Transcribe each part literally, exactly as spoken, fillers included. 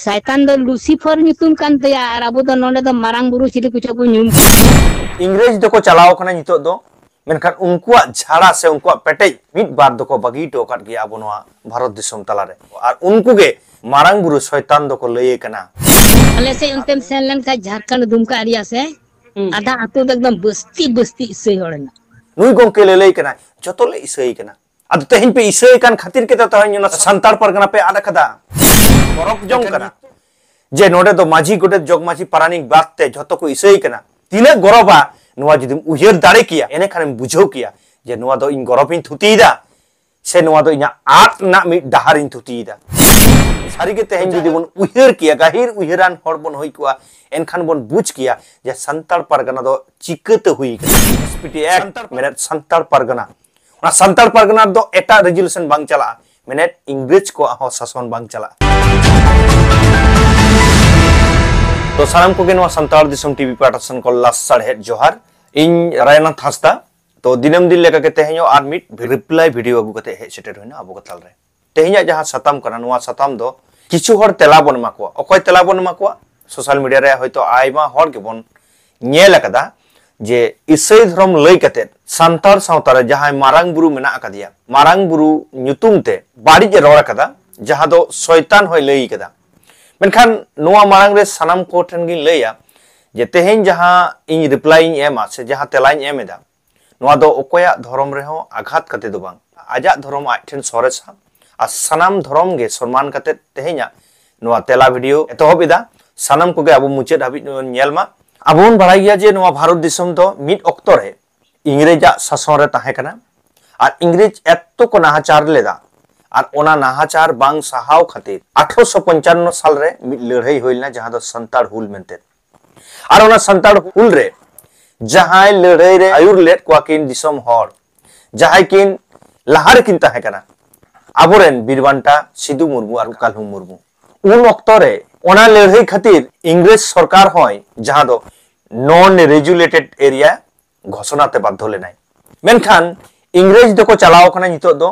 ᱥᱟᱭᱛᱟᱱ ᱫᱚ ᱞᱩᱥᱤᱯᱷᱚᱨ ᱧᱩᱛᱩᱢ ᱠᱟᱱ ᱛᱟᱭᱟ, ᱟᱨ ᱟᱵᱚ ᱫᱚ ᱱᱚᱰᱮ ᱫᱚ ᱢᱟᱨᱟᱝ ᱵᱩᱨᱩ ᱪᱤᱞᱤ ᱠᱚᱪᱚ ᱵᱚᱱ ᱧᱩᱢ᱾ ᱤᱝᱨᱮᱡᱽ ᱫᱚᱠᱚ ᱪᱟᱞᱟᱣ ᱠᱟᱱᱟ ᱱᱤᱛᱚᱜ ᱫᱚ, ᱢᱮᱱᱠᱷᱟᱱ ᱩᱱᱠᱩᱣᱟᱜ ᱡᱷᱟᱲᱟ ᱥᱮ ᱩᱱᱠᱩᱣᱟᱜ ᱯᱮᱴᱮᱡ ᱢᱤᱫ ᱵᱟᱨ ᱫᱚᱠᱚ ᱵᱟᱹᱜᱤ ᱦᱚᱴᱚ ᱟᱠᱟᱫ ᱜᱮᱭᱟ ᱟᱵᱚ ᱱᱚᱣᱟ ᱵᱷᱟᱨᱚᱛ ᱫᱤᱥᱚᱢ ᱛᱟᱞᱟᱨᱮ᱾ ᱟᱨ ᱩᱱᱠᱩ ᱜᱮ ᱢᱟᱨᱟᱝ ᱵᱩᱨᱩ ᱥᱚᱭᱛᱟᱱ ᱫᱚᱠᱚ ᱞᱟᱹᱭᱮ ᱠᱟᱱᱟ᱾ ᱟᱞᱮ ᱥᱮᱫ ᱚᱱᱛᱮᱢ ᱥᱮᱱ ᱞᱮᱱᱠᱷᱟᱱ ᱡᱷᱟᱲᱠᱷᱚᱸᱰ ᱫᱩᱢᱠᱟ ᱮᱨᱤᱭᱟ ᱥᱮ ᱟᱫᱷᱟ ᱟᱹᱛᱩ ᱫᱚ ᱮᱠᱫᱚᱢ ᱵᱟᱹᱥᱛᱤ ᱵᱟᱹᱥᱛᱤ ᱤᱥᱟᱹᱭ ᱦᱚᱲ ᱦᱮᱱᱟᱜ᱾ ᱱᱩᱭ ᱜᱚᱝᱠᱮ ᱞᱟᱹᱞᱟᱹᱭ ᱠᱟᱱᱟ, ᱡᱚᱛᱚ ᱞᱮ ᱤᱥᱟᱹᱭ ᱠᱟᱱᱟ᱾ ᱟᱫᱚ ᱛᱮᱦᱮᱧ ᱯᱮ ᱤᱥᱟᱹᱭ ᱠᱟᱱ ᱠᱷᱟᱹᱛᱤᱨ ᱜᱮᱛᱚ ᱛᱮᱦᱮᱧ ᱚᱱᱟ ᱥᱟᱱᱛᱟᱲ ᱯᱟᱨᱜᱟᱱᱟ ᱯᱮ ᱟᱫ ᱟᱠᱟᱫᱟ᱾ ᱯᱚᱨᱚᱠ ᱡᱚᱝ ᱠᱟᱱᱟ ᱡᱮ ᱱᱚᱰᱮ ᱫᱚ ᱢᱟᱹᱡᱷᱤ ᱜᱚᱰᱮᱛ ᱡᱚᱜᱽ ᱢᱟᱹᱡᱷᱤ ᱯᱟᱨᱟᱱᱤᱠ ᱵᱟᱫ ᱛᱮ ᱡᱷᱚᱛᱚ ᱠᱚ ᱤᱥᱟᱹᱭ ᱠᱟᱱᱟ᱾ ᱛᱤᱱᱟᱹᱜ ᱜᱚᱨᱚᱵᱟ ᱱᱚᱣᱟ ᱡᱩᱫᱤᱢ ᱩᱭᱦᱟᱹᱨ ᱫᱟᱲᱮ ᱠᱮᱭᱟ, ᱮᱱᱮᱠᱷᱟᱱᱮᱢ ᱵᱩᱡᱷᱟᱹᱣ ᱠᱮᱭᱟ ᱡᱮ ᱱᱚᱣᱟ ᱫᱚ ᱤᱧ ᱜᱚᱨᱚᱵᱤᱧ ᱛᱷᱩᱛᱤᱭᱮᱫᱟ ᱥᱮ ᱱᱚᱣᱟ ᱫᱚ ᱤᱧᱟᱹᱜ ᱟᱫ ᱨᱮᱱᱟᱜ ᱢᱤᱫ ᱰᱟᱦᱟᱨᱤᱧ ᱛᱷᱩᱛᱤᱭᱮᱫᱟ᱾ ᱥᱟᱹᱨᱤᱜᱮ ᱛᱮᱦᱮᱧ ᱡᱩᱫᱤ ᱵᱚᱱ ᱩᱭᱦᱟᱹᱨ ᱠᱮᱭᱟ, ᱜᱟᱹᱦᱤᱨ ᱩᱭᱦᱟᱹᱨᱟᱱ ᱦᱚᱲ ᱵᱚᱱ ᱦᱩᱭ ᱠᱚᱜᱼᱟ, ᱮᱱᱠᱷᱟᱱ ᱵᱚᱱ ᱵᱩᱡᱽ ᱠᱮᱭᱟ ᱡᱮ ᱥᱟᱱᱛᱟᱲ ᱯᱟᱨᱜᱟᱱᱟ ᱫᱚ ᱪᱤᱠᱟᱹᱛᱮ ᱦᱩᱭ ᱠᱟᱱᱟ᱾ ᱮᱥ ᱯᱤ ᱴᱤ ᱮᱠᱴ ᱢᱮᱱᱮᱫ ᱥᱟᱱᱛᱟᱲ ᱯᱟᱨᱜᱟᱱᱟ, ᱚᱱᱟ ᱥᱟᱱᱛᱟᱲ ᱯᱟᱨᱜᱟᱱᱟ ᱨᱮᱫᱚ ᱮᱴᱟᱜ ᱨᱮᱡᱩᱞᱮᱥᱚᱱ ᱵᱟᱝ ᱪᱟᱞᱟᱜᱼᱟ, ᱢᱮᱱᱮᱫ ᱤᱝᱨᱮᱡᱽ ᱠᱚᱣᱟᱜ ᱦᱚᱸ ᱥᱟᱥᱚᱱ ᱵᱟᱝ ᱪᱟᱞᱟᱜᱼᱟ᱾ ᱛᱚ ᱥᱟᱱᱟᱢ ᱠᱚᱜᱮ ᱱᱚᱣᱟ ᱥᱟᱱᱛᱟᱲ ᱫᱤᱥᱚᱢ ᱴᱤᱵᱷᱤ ᱯᱟᱦᱴᱟ ᱥᱮᱱ ᱠᱷᱚᱱ ᱞᱟᱥᱟᱲᱦᱮᱫ ᱡᱚᱦᱟᱨ᱾ ᱤᱧ ᱨᱟᱭᱱᱟᱛᱷ ᱦᱟᱸᱥᱫᱟ᱾ ᱛᱚ ᱫᱤᱱᱟᱹᱢ ᱫᱤᱱ ᱞᱮᱠᱟᱜᱮ ᱛᱮᱦᱮᱧ ᱦᱚᱸ ᱟᱨ ᱢᱤᱫ ᱨᱤᱯᱞᱟᱭ ᱵᱷᱤᱰᱤᱭᱳ ᱟᱹᱜᱩ ᱠᱟᱛᱮ ᱦᱮᱡ ᱥᱮᱴᱮᱨ ᱦᱩᱭᱱᱟ ᱟᱵᱚ ᱠᱚ ᱛᱟᱞᱟᱨᱮ᱾ ᱛᱮᱦᱮᱧᱟᱜ ᱡᱟᱦᱟᱸ ᱥᱟᱛᱟᱢ ᱠᱟᱱᱟ, ᱱᱚᱣᱟ ᱥᱟᱛᱟᱢ ᱫᱚ ᱠᱤᱪᱷᱩ ᱦᱚᱲ ᱛᱮᱞᱟ ᱵᱚᱱ ᱮᱢᱟ ᱠᱚᱣᱟ᱾ ᱚᱠᱚᱭ ᱛᱮᱞᱟ ᱵᱚᱱ ᱮᱢᱟ ᱠᱚᱣᱟ? ᱥᱳᱥᱟᱞ ᱢᱤᱰᱤᱭᱟ ᱨᱮ ᱦᱚᱭᱛᱳ ᱟᱭᱢᱟ ᱦᱚᱲ ᱜᱮᱵᱚᱱ ᱧᱮᱞ ᱟᱠᱟᱫᱟ ᱡᱮ ᱤᱥᱟᱹᱭ ᱫᱷᱚᱨᱚᱢ ᱞᱟᱹᱭ ᱠᱟᱛᱮ ᱥᱟᱱᱛᱟᱲ ᱥᱟᱶᱛᱟ ᱨᱮ ᱡᱟᱦᱟᱸᱭ ᱢᱟᱨᱟᱝ ᱵᱩᱨᱩ ᱢᱮᱱᱟᱜ ᱟᱠᱟᱫᱮᱭᱟ, ᱢᱟᱨᱟᱝ ᱵᱩᱨᱩ ᱧᱩᱛᱩᱢ ᱛᱮ ᱵᱟᱹᱲᱤᱡ ᱮ ᱨᱚᱲ ᱟᱠᱟᱫᱟ, ᱡᱟᱦᱟᱸ ᱫᱚ ᱥᱚᱭᱛᱟᱱ ᱦᱚᱸᱭ ᱞᱟᱹᱭ ᱟᱠᱟᱫᱟ᱾ ᱢᱮᱱᱠᱷᱟᱱ ᱱᱚᱣᱟ ᱢᱟᱲᱟᱝ ᱨᱮ ᱥᱟᱱᱟᱢ ᱠᱚ ᱴᱷᱮᱱ ᱜᱤᱧ ᱞᱟᱹᱭᱟ ᱡᱮ ᱛᱮᱦᱮᱧ ᱡᱟᱦᱟᱸ ᱤᱧ ᱨᱤᱯᱞᱟᱭ ᱤᱧ ᱮᱢᱟ ᱥᱮ ᱡᱟᱦᱟᱸ ᱛᱮᱞᱟᱧ ᱮᱢ ᱮᱫᱟ, ᱱᱚᱣᱟ ᱫᱚ ᱚᱠᱚᱭᱟᱜ ᱫᱷᱚᱨᱚᱢ ᱨᱮᱦᱚᱸ ᱟᱜᱷᱟᱛ ᱠᱟᱛᱮ ᱫᱚ ᱵᱟᱝ, ᱟᱡᱟᱜ ᱫᱷᱚᱨᱚᱢ ᱟᱡ ᱴᱷᱮᱱ ᱥᱚᱨᱮᱥᱟ᱾ ᱟᱨ ᱥᱟᱱᱟᱢ ᱫᱷᱚᱨᱚᱢ ᱜᱮ ᱥᱚᱱᱢᱟᱱ ᱠᱟᱛᱮ ᱛᱮᱦᱮᱧᱟᱜ ᱱᱚᱣᱟ ᱛᱮᱞᱟ ᱵᱷᱤᱰᱤᱭᱳ ᱮᱛᱚᱦᱚᱵ ᱮᱫᱟ᱾ ᱥᱟᱱᱟᱢ ᱠᱚᱜᱮ ᱟᱵᱚ ᱢᱩᱪᱟᱹᱫ ᱦᱟᱹᱵᱤᱡ ᱵᱚᱱ ᱧᱮᱞ ᱢᱟ᱾ ᱟᱵᱚ ᱵᱚᱱ ᱵᱟᱲᱟᱭ ᱜᱮᱭᱟ ᱡᱮ ᱱᱚᱣᱟ ᱵᱷᱟᱨᱚᱛ ᱫᱤᱥᱚᱢ ᱫᱚ ᱢᱤᱫ ᱚᱠᱛᱚ ᱨᱮ ᱤᱝᱨᱮᱡᱟᱜ ᱥᱟᱥᱚᱱ ᱨᱮ ᱛᱟᱦᱮᱸ ᱠᱟᱱᱟ᱾ ᱟᱨ ᱤᱝᱨᱮᱡᱽ ᱮᱛᱚ ᱠᱚ ᱱᱟᱦᱟᱪᱟᱨ ᱞᱮᱫᱟ, ᱟᱨ ᱚᱱᱟ ᱱᱟᱦᱟᱪᱟᱨ ᱵᱟᱝ ᱥᱟᱦᱟᱣ ᱠᱷᱟᱹᱛᱤᱨ ᱟᱴᱷᱨᱚᱥᱚ ᱯᱚᱧᱪᱟᱱᱱᱚ ᱥᱟᱞ ᱨᱮ ᱢᱤᱫ ᱞᱟᱹᱲᱦᱟᱹᱭ ᱦᱩᱭ ᱞᱮᱱᱟ, ᱡᱟᱦᱟᱸ ᱫᱚ ᱥᱟᱱᱛᱟᱲ ᱦᱩᱞ ᱢᱮᱱᱛᱮ᱾ ᱟᱨ ᱚᱱᱟ ᱥᱟᱱᱛᱟᱲ ᱦᱩᱞ ᱨᱮ ᱡᱟᱦᱟᱸᱭ ᱞᱟᱹᱲᱦᱟᱹᱭ ᱨᱮ ᱟᱹᱭᱩᱨ ᱞᱮᱫ ᱠᱚᱣᱟ ᱠᱤᱱ ᱫᱤᱥᱚᱢ ᱦᱚᱲ, ᱡᱟᱦᱟᱸᱭ ᱠᱤᱱ ᱞᱟᱦᱟ ᱨᱮᱠᱤᱱ ᱛᱟᱦᱮᱸ ᱠᱟᱱᱟ, ᱟᱵᱚᱨᱮᱱ ᱵᱤᱨ ᱵᱟᱱᱴᱟ ᱥᱤᱫᱩ ᱢᱩᱨᱢᱩ ᱟᱨ ᱠᱟᱞᱦᱩ ᱢᱩᱨᱢᱩ᱾ ᱩᱱ ᱚᱠᱛᱚ ᱨᱮ ᱚᱱᱟ ᱞᱟᱹᱲᱦᱟᱹᱭ ᱠᱷᱟᱹᱛᱤᱨ ᱤᱝᱨᱮᱡᱽ ᱥᱚᱨᱠᱟᱨ ᱦᱚᱸᱭ, ᱡᱟᱦᱟᱸ ᱫᱚ ᱱᱚᱱ ᱨᱮᱡᱩᱞᱮᱴᱮᱰ ᱮᱨᱤᱭᱟ ᱜᱷᱳᱥᱚᱱᱟ ᱛᱮ ᱵᱟᱫᱽᱫᱷᱚ ᱞᱮᱱᱟᱭ᱾ ᱢᱮᱱᱠᱷᱟᱱ ᱤᱝᱨᱮᱡᱽ ᱫᱚᱠᱚ ᱪᱟᱞᱟᱣ ᱠᱟᱱᱟ ᱱᱤᱛᱚᱜ ᱫᱚ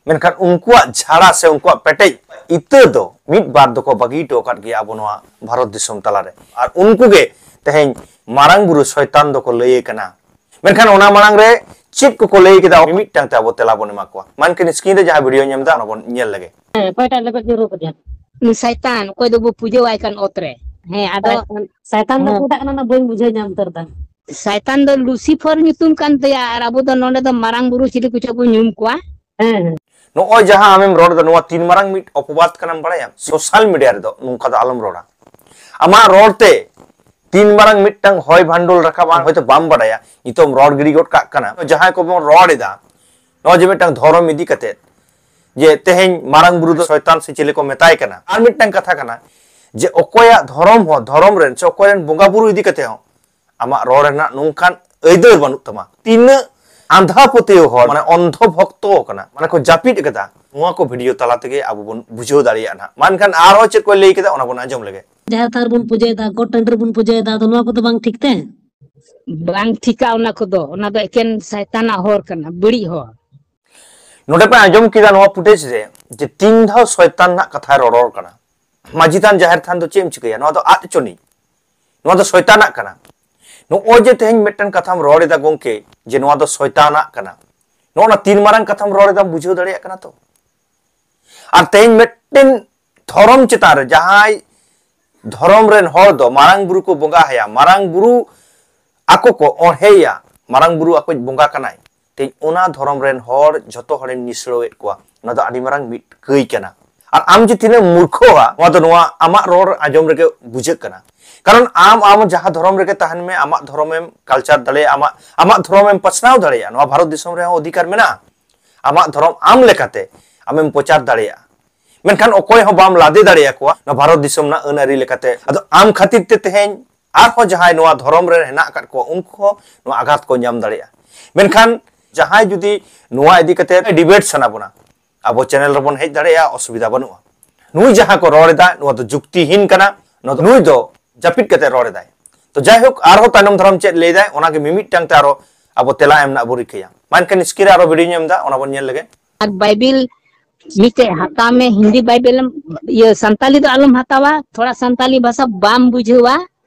ᱢᱮᱱᱠᱷᱟᱱ ᱩᱱᱠᱩᱣᱟᱜ ᱡᱷᱟᱲᱟ ᱥᱮ ᱩᱱᱠᱩᱣᱟᱜ ᱯᱮᱴᱮᱡ ᱤᱛᱟᱹ ᱫᱚ ᱢᱤᱫ ᱵᱟᱨ ᱫᱚᱠᱚ ᱵᱟᱹᱜᱤ ᱦᱚᱴᱚ ᱟᱠᱟᱫ ᱜᱮᱭᱟ ᱟᱵᱚ ᱱᱚᱣᱟ ᱵᱷᱟᱨᱚᱛ ᱫᱤᱥᱚᱢ ᱛᱟᱞᱟᱨᱮ᱾ ᱟᱨ ᱩᱱᱠᱩ ᱜᱮ ᱛᱮᱦᱮᱧ ᱢᱟᱨᱟᱝ ᱵᱩᱨᱩ ᱥᱚᱭᱛᱟᱱ ᱫᱚᱠᱚ ᱞᱟᱹᱭᱮ ᱠᱟᱱᱟ᱾ ᱢᱮᱱᱠᱷᱟᱱ ᱚᱱᱟ ᱢᱟᱲᱟᱝ ᱨᱮ ᱪᱮᱫ ᱠᱚᱠᱚ ᱞᱟᱹᱭ ᱠᱮᱫᱟ, ᱢᱤᱢᱤᱫᱴᱟᱝ ᱛᱮ ᱟᱵᱚ ᱛᱮᱞᱟ ᱵᱚᱱ ᱮᱢᱟ ᱠᱚᱣᱟ᱾ ᱢᱟ ᱮᱱᱠᱷᱟᱱ screen ᱨᱮ ᱡᱟᱦᱟᱸ video ᱧᱮᱞ ᱮᱫᱟ, ᱚᱱᱟ ᱵᱚᱱ ᱧᱮᱞ ᱞᱮᱜᱮ᱾ ᱦᱮᱸ, ᱚᱠᱚᱭᱴᱟᱜ ᱞᱮᱵᱮᱫ ᱧᱩᱨᱩ ᱠᱟᱫᱮᱭᱟ? ᱩᱱᱤ ᱥᱟᱭᱛᱟᱱ, ᱚᱠᱚᱭ ᱫᱚᱵᱚ ᱯᱩᱡᱟᱹᱣᱟᱭ ᱠᱟᱱ ᱚᱛ ᱨᱮ᱾ ᱦᱮᱸ, ᱟᱫᱚ ᱥᱟᱭᱛᱟᱱ, ᱥᱟᱭᱛᱟᱱ ᱫᱚ ᱦᱮᱸ᱾ ᱚᱠᱚᱭᱴᱟᱜ ᱠᱟᱱᱟ ᱚᱱᱟ ᱵᱟᱹᱧ ᱵᱩᱡᱷᱟᱹᱣ ᱧᱟᱢ ᱩᱛᱟᱹᱨ ᱫᱟ᱾ ᱥᱟᱭᱛᱟᱱ ᱫᱚ ᱞᱩᱥᱤᱯᱷᱚᱨ ᱧᱩᱛᱩᱢ ᱠᱟᱱ ᱛᱟᱭᱟ, ᱟᱨ ᱟᱵᱚ ᱫᱚ ᱱᱚᱰᱮ ᱫᱚ ᱢᱟᱨᱟᱝ ᱵᱩᱨᱩ ᱪᱤᱞᱤ ᱠᱚᱪᱚ ᱵᱚ ᱧᱩᱢ ᱠᱚᱣᱟ᱾ ᱦᱮᱸ, ᱦᱮᱸ᱾ ᱱᱚᱜᱼᱚᱭ ᱡᱟᱦᱟᱸ ᱟᱢᱮᱢ ᱨᱚᱲ ᱮᱫᱟ, ᱱᱚᱣᱟ ᱛᱤᱱ ᱢᱟᱨᱟᱝ ᱢᱤᱫ ᱚᱯᱚᱵᱟᱫ ᱠᱟᱱᱟᱢ ᱵᱟᱲᱟᱭᱟᱢ? Social media ᱨᱮᱫᱚ ᱱᱚᱝᱠᱟ ᱫᱚ ᱟᱞᱚᱢ ᱨᱚᱲᱟ᱾ ᱟᱢᱟᱜ ᱨᱚᱲ ᱛᱮ ᱛᱤᱱ ᱢᱟᱨᱟᱝ ᱢᱤᱫᱴᱟᱝ ᱦᱚᱭ ᱵᱷᱟᱱᱰᱳᱞ ᱨᱟᱠᱟᱵᱼᱟ, ᱦᱚᱭᱛᱳ ᱵᱟᱢ ᱵᱟᱲᱟᱭᱟ, ᱱᱤᱛᱚᱜ ᱮᱢ ᱨᱚᱲ ᱜᱤᱰᱤ ᱜᱚᱫ ᱠᱟᱜ ᱠᱟᱱᱟ᱾ ᱡᱟᱦᱟᱸᱭ ᱠᱚᱵᱚᱱ ᱨᱚᱲ ᱮᱫᱟ, ᱱᱚᱜᱼᱚᱭ ᱡᱮ ᱢᱤᱫᱴᱟᱝ ᱫᱷᱚᱨᱚᱢ ᱤᱫᱤ ᱠᱟᱛᱮ, ᱡᱮ ᱛᱮᱦᱮᱧ ᱢᱟᱨᱟᱝ ᱵᱩᱨᱩ ᱫᱚ ᱥᱚᱭᱛᱟᱱ ᱥᱮ ᱪᱤᱞᱤ ᱠᱚ ᱢᱮᱛᱟᱭ ᱠᱟᱱᱟ, ᱟᱨ ᱢᱤᱫᱴᱟᱝ ᱠᱟᱛᱷᱟ ᱠᱟᱱᱟ ᱡᱮ ᱚᱠᱚᱭᱟᱜ ᱫᱷᱚᱨᱚᱢ ᱦᱚᱸ, ᱫᱷᱚᱨᱚᱢ ᱨᱮᱱ ᱥᱮ ᱚᱠᱚᱭ ᱨᱮᱱ ᱵᱚᱸᱜᱟ ᱵᱩᱨᱩ ᱤᱫᱤ ᱠᱟᱛᱮ ᱦᱚᱸ ᱟᱢᱟᱜ ᱨᱚᱲ ᱨᱮᱱᱟᱜ ᱱᱚᱝᱠᱟᱱ ᱟᱹᱭᱫᱟᱹᱨ ᱵᱟᱹᱱᱩᱜ ᱛᱟᱢᱟ᱾ ᱛᱤᱱᱟᱹᱜ ᱟᱸᱫᱷᱟ ᱯᱟᱹᱛᱭᱟᱹᱣ ᱦᱚᱲ, ᱢᱟᱱᱮ ᱚᱱᱫᱷᱚ ᱵᱷᱚᱠᱛᱚ ᱠᱟᱱᱟ, ᱢᱟᱱᱮ ᱠᱚ ᱡᱟᱹᱯᱤᱫ ᱠᱟᱫᱟ, ᱱᱚᱣᱟ ᱠᱚ video ᱛᱟᱞᱟ ᱛᱮᱜᱮ ᱟᱵᱚ ᱵᱚᱱ ᱵᱩᱡᱷᱟᱹᱣ ᱫᱟᱲᱮᱭᱟᱜᱼᱟ ᱱᱟᱦᱟᱜ᱾ ᱢᱟ ᱮᱱᱠᱷᱟᱱ ᱟᱨᱦᱚᱸ ᱪᱮᱫ ᱠᱚᱭ ᱞᱟᱹᱭ ᱠᱮᱫᱟ, ᱚᱱᱟ ᱵᱚᱱ ᱟᱸᱡᱚᱢ ᱞᱮᱜᱮ᱾ ᱡᱟᱦᱮᱨ ᱛᱷᱟᱱ ᱨᱮᱵᱚᱱ ᱯᱩᱡᱟᱹᱭᱮᱫᱟ, ᱜᱚᱴ ᱴᱟᱺᱰᱤ ᱨᱮᱵᱚᱱ ᱯᱩᱡᱟᱹᱭᱮᱫᱟ, ᱟᱫᱚ ᱱᱚᱣᱟ ᱠᱚᱫᱚ ᱵᱟᱝ ᱴᱷᱤᱠ ᱛᱮ? ᱵᱟᱝ ᱴᱷᱤᱠᱟ ᱚᱱᱟ ᱠᱚᱫᱚ, ᱚᱱᱟ ᱫᱚ ᱮᱠᱮᱱ ᱥᱟᱭᱛᱟᱱᱟᱜ ᱦᱚᱨ ᱠᱟᱱᱟ, ᱵᱟᱹᱲᱤᱡ ᱦᱚᱨ᱾ ᱱᱚᱰᱮ ᱯᱮ ᱟᱸᱡᱚᱢ ᱠᱮᱫᱟ ᱱᱚᱣᱟ footage ᱨᱮ ᱡᱮ ᱛᱤᱱ ᱫᱷᱟᱣ ᱥᱚᱭᱛᱟᱱ ᱨᱮᱱᱟᱜ ᱠᱟᱛᱷᱟᱭ ᱨᱚᱨᱚᱲ ᱠᱟᱱᱟ᱾ ᱢᱟᱹᱡᱷᱤ ᱛᱷᱟᱱ, ᱡᱟᱦᱮᱨ ᱛᱷᱟᱱ ᱫᱚ ᱪᱮᱫ ᱮᱢ ᱪᱤᱠᱟᱹᱭᱟ? ᱱᱚᱣᱟ ᱫᱚ ᱟᱫ ᱦᱚᱪᱚᱱᱤᱡ, ᱱᱚᱣᱟ ᱫᱚ ᱥᱚᱭᱛᱟᱱᱟᱜ ᱠᱟᱱᱟ᱾ ᱱᱚᱜᱼᱚᱭ ᱡᱮ ᱛᱮᱦᱮᱧ ᱢᱤᱫᱴᱟᱝ ᱠᱟᱛᱷᱟᱢ ᱨᱚᱲ ᱮᱫᱟ ᱜᱚᱝᱠᱮ, ᱡᱮ ᱱᱚᱣᱟ ᱫᱚ ᱥᱚᱭᱛᱟᱱᱟᱜ ᱠᱟᱱᱟ, ᱱᱚᱜᱼᱚ ᱱᱟ ᱛᱤᱱ ᱢᱟᱨᱟᱝ ᱠᱟᱛᱷᱟᱢ ᱨᱚᱲ ᱮᱫᱟᱢ, ᱵᱩᱡᱷᱟᱹᱣ ᱫᱟᱲᱮᱭᱟᱜ ᱠᱟᱱᱟ ᱛᱚ? ᱟᱨ ᱛᱮᱦᱮᱧ ᱢᱤᱫᱴᱮᱱ ᱫᱷᱚᱨᱚᱢ ᱪᱮᱛᱟᱱ ᱨᱮ ᱡᱟᱦᱟᱸᱭ ᱫᱷᱚᱨᱚᱢ ᱨᱮᱱ ᱦᱚᱲ ᱫᱚ ᱢᱟᱨᱟᱝ ᱵᱩᱨᱩ ᱠᱚ ᱵᱚᱸᱜᱟ ᱟᱭᱟ, ᱢᱟᱨᱟᱝ ᱵᱩᱨᱩ ᱟᱠᱚ ᱠᱚ ᱚᱬᱦᱮᱭᱟ, ᱢᱟᱨᱟᱝ ᱵᱩᱨᱩ ᱟᱠᱚᱭᱤᱡ ᱵᱚᱸᱜᱟ ᱠᱟᱱᱟᱭ, ᱛᱮᱦᱮᱧ ᱚᱱᱟ ᱫᱷᱚᱨᱚᱢ ᱨᱮᱱ ᱦᱚᱲ ᱡᱷᱚᱛᱚ ᱦᱚᱲᱮᱢ ᱱᱤᱥᱲᱟᱹᱣᱮᱫ ᱠᱚᱣᱟ᱾ ᱱᱚᱣᱟ ᱫᱚ ᱟᱹᱰᱤ ᱢᱟᱨᱟᱝ ᱢᱤᱫ ᱠᱟᱹᱭ ᱠᱟᱱᱟ᱾ ᱟᱨ ᱟᱢ ᱡᱮ ᱛᱤᱱᱟᱹᱜ ᱢᱩᱨᱠᱷᱚᱣᱟ, ᱱᱚᱣᱟ ᱫᱚ ᱱᱚᱣᱟ ᱟᱢᱟᱜ ᱨᱚᱲ ᱟᱸᱡᱚᱢ ᱨᱮᱜᱮ ᱵᱩᱡᱷᱟᱹᱜ ᱠᱟᱱᱟ᱾ ᱠᱟᱨᱚᱱ ᱟᱢ, ᱟᱢ ᱡᱟᱦᱟᱸ ᱫᱷᱚᱨᱚᱢ ᱨᱮᱜᱮ ᱛᱟᱦᱮᱱ ᱢᱮ, ᱟᱢᱟᱜ ᱫᱷᱚᱨᱚᱢᱮᱢ culture ᱫᱟᱲᱮᱭᱟᱜᱼᱟ, ᱟᱢᱟᱜ, ᱟᱢᱟᱜ ᱫᱷᱚᱨᱚᱢᱮᱢ ᱯᱟᱥᱱᱟᱣ ᱫᱟᱲᱮᱭᱟᱜᱼᱟ, ᱱᱚᱣᱟ ᱵᱷᱟᱨᱚᱛ ᱫᱤᱥᱚᱢ ᱨᱮᱦᱚᱸ ᱚᱫᱷᱤᱠᱟᱨ ᱢᱮᱱᱟᱜᱼᱟ᱾ ᱟᱢᱟᱜ ᱫᱷᱚᱨᱚᱢ ᱟᱢ ᱞᱮᱠᱟᱛᱮ ᱟᱢᱮᱢ ᱯᱨᱚᱪᱟᱨ ᱫᱟᱲᱮᱭᱟᱜᱼᱟ᱾ ᱢᱮᱱᱠᱷᱟᱱ ᱚᱠᱚᱭ ᱦᱚᱸ ᱵᱟᱢ ᱞᱟᱫᱮ ᱫᱟᱲᱮᱭᱟᱠᱚᱣᱟ ᱱᱚᱣᱟ ᱵᱷᱟᱨᱚᱛ ᱫᱤᱥᱚᱢ ᱨᱮᱱᱟᱜ ᱟᱹᱱ ᱟᱹᱨᱤ ᱞᱮᱠᱟᱛᱮ᱾ ᱟᱫᱚ ᱟᱢ ᱠᱷᱟᱹᱛᱤᱨ ᱛᱮ ᱛᱮᱦᱮᱧ ᱟᱨᱦᱚᱸ ᱡᱟᱦᱟᱸᱭ ᱱᱚᱣᱟ ᱫᱷᱚᱨᱚᱢ ᱨᱮ ᱦᱮᱱᱟᱜ ᱟᱠᱟᱫ ᱠᱚᱣᱟ, ᱩᱱᱠᱩ ᱦᱚᱸ ᱱᱚᱣᱟ ᱟᱜᱷᱟᱛ ᱠᱚ ᱧᱟᱢ ᱫᱟᱲᱮᱭᱟᱜᱼᱟ᱾ ᱢᱮᱱᱠᱷᱟᱱ ᱡᱟᱦᱟᱸᱭ ᱡᱩᱫᱤ ᱱᱚᱣᱟ ᱤᱫᱤ ᱠᱟᱛᱮ debate ᱥᱟᱱᱟ ᱵᱚᱱᱟ, ᱟᱵᱚ channel ᱨᱮᱵᱚᱱ ᱦᱮᱡ ᱫᱟᱲᱮᱭᱟᱜᱼᱟ, ᱚᱥᱩᱵᱤᱫᱷᱟ ᱵᱟᱹᱱᱩᱜᱼᱟ᱾ ᱱᱩᱭ ᱡᱟᱦᱟᱸ ᱠᱚ ᱨᱚᱲ ᱮᱫᱟ, ᱱᱚᱣᱟ ᱫᱚ ᱡᱩᱠᱛᱤᱦᱤᱱ ᱠᱟᱱᱟ, ᱱᱚᱣᱟ ᱫᱚ, ᱱᱩᱭ ᱫᱚ ᱡᱟᱹᱯᱤᱫ ᱠᱟᱛᱮ ᱨᱚᱲ ᱮᱫᱟᱭ᱾ ᱛᱚ ᱡᱟᱭᱦᱳᱠ, ᱟᱨᱦᱚᱸ ᱛᱟᱭᱱᱚᱢ ᱫᱟᱨᱟᱢ ᱪᱮᱫ ᱞᱟᱹᱭ ᱮᱫᱟᱭ, ᱚᱱᱟᱜᱮ ᱢᱤᱢᱤᱫᱴᱟᱝ ᱛᱮ ᱟᱨᱚ ᱟᱵᱚ ᱛᱮᱞᱟ ᱮᱢ ᱨᱮᱱᱟᱜ ᱵᱚ ᱨᱤᱠᱟᱹᱭᱟ᱾ ᱢᱟ ᱮᱱᱠᱷᱟᱱ screen ᱨᱮ ᱟᱨᱚ video ᱧ ᱮᱢ ᱮᱫᱟ, ᱚᱱᱟ ᱵᱚᱱ ᱧᱮᱞ ᱞᱮᱜᱮ᱾ ᱟᱨ ᱵᱟᱭᱵᱮᱞ ᱢᱤᱫᱴᱮᱡ ᱦᱟᱛᱟᱣ ᱢᱮ, ᱦᱤᱱᱫᱤ ᱵᱟᱭᱵᱮᱞ ᱮᱢ, ᱤᱭᱟᱹ, ᱥᱟᱱᱛᱟᱞᱤ ᱫᱚ ᱟᱞᱚᱢ ᱦᱟᱛᱟᱣᱟ, ᱛᱷᱚᱲᱟ ᱥᱟᱱᱛᱟᱞᱤ ᱵᱷᱟᱥᱟ ᱵᱟᱢ ᱵᱩᱡᱷᱟᱹᱣᱟ,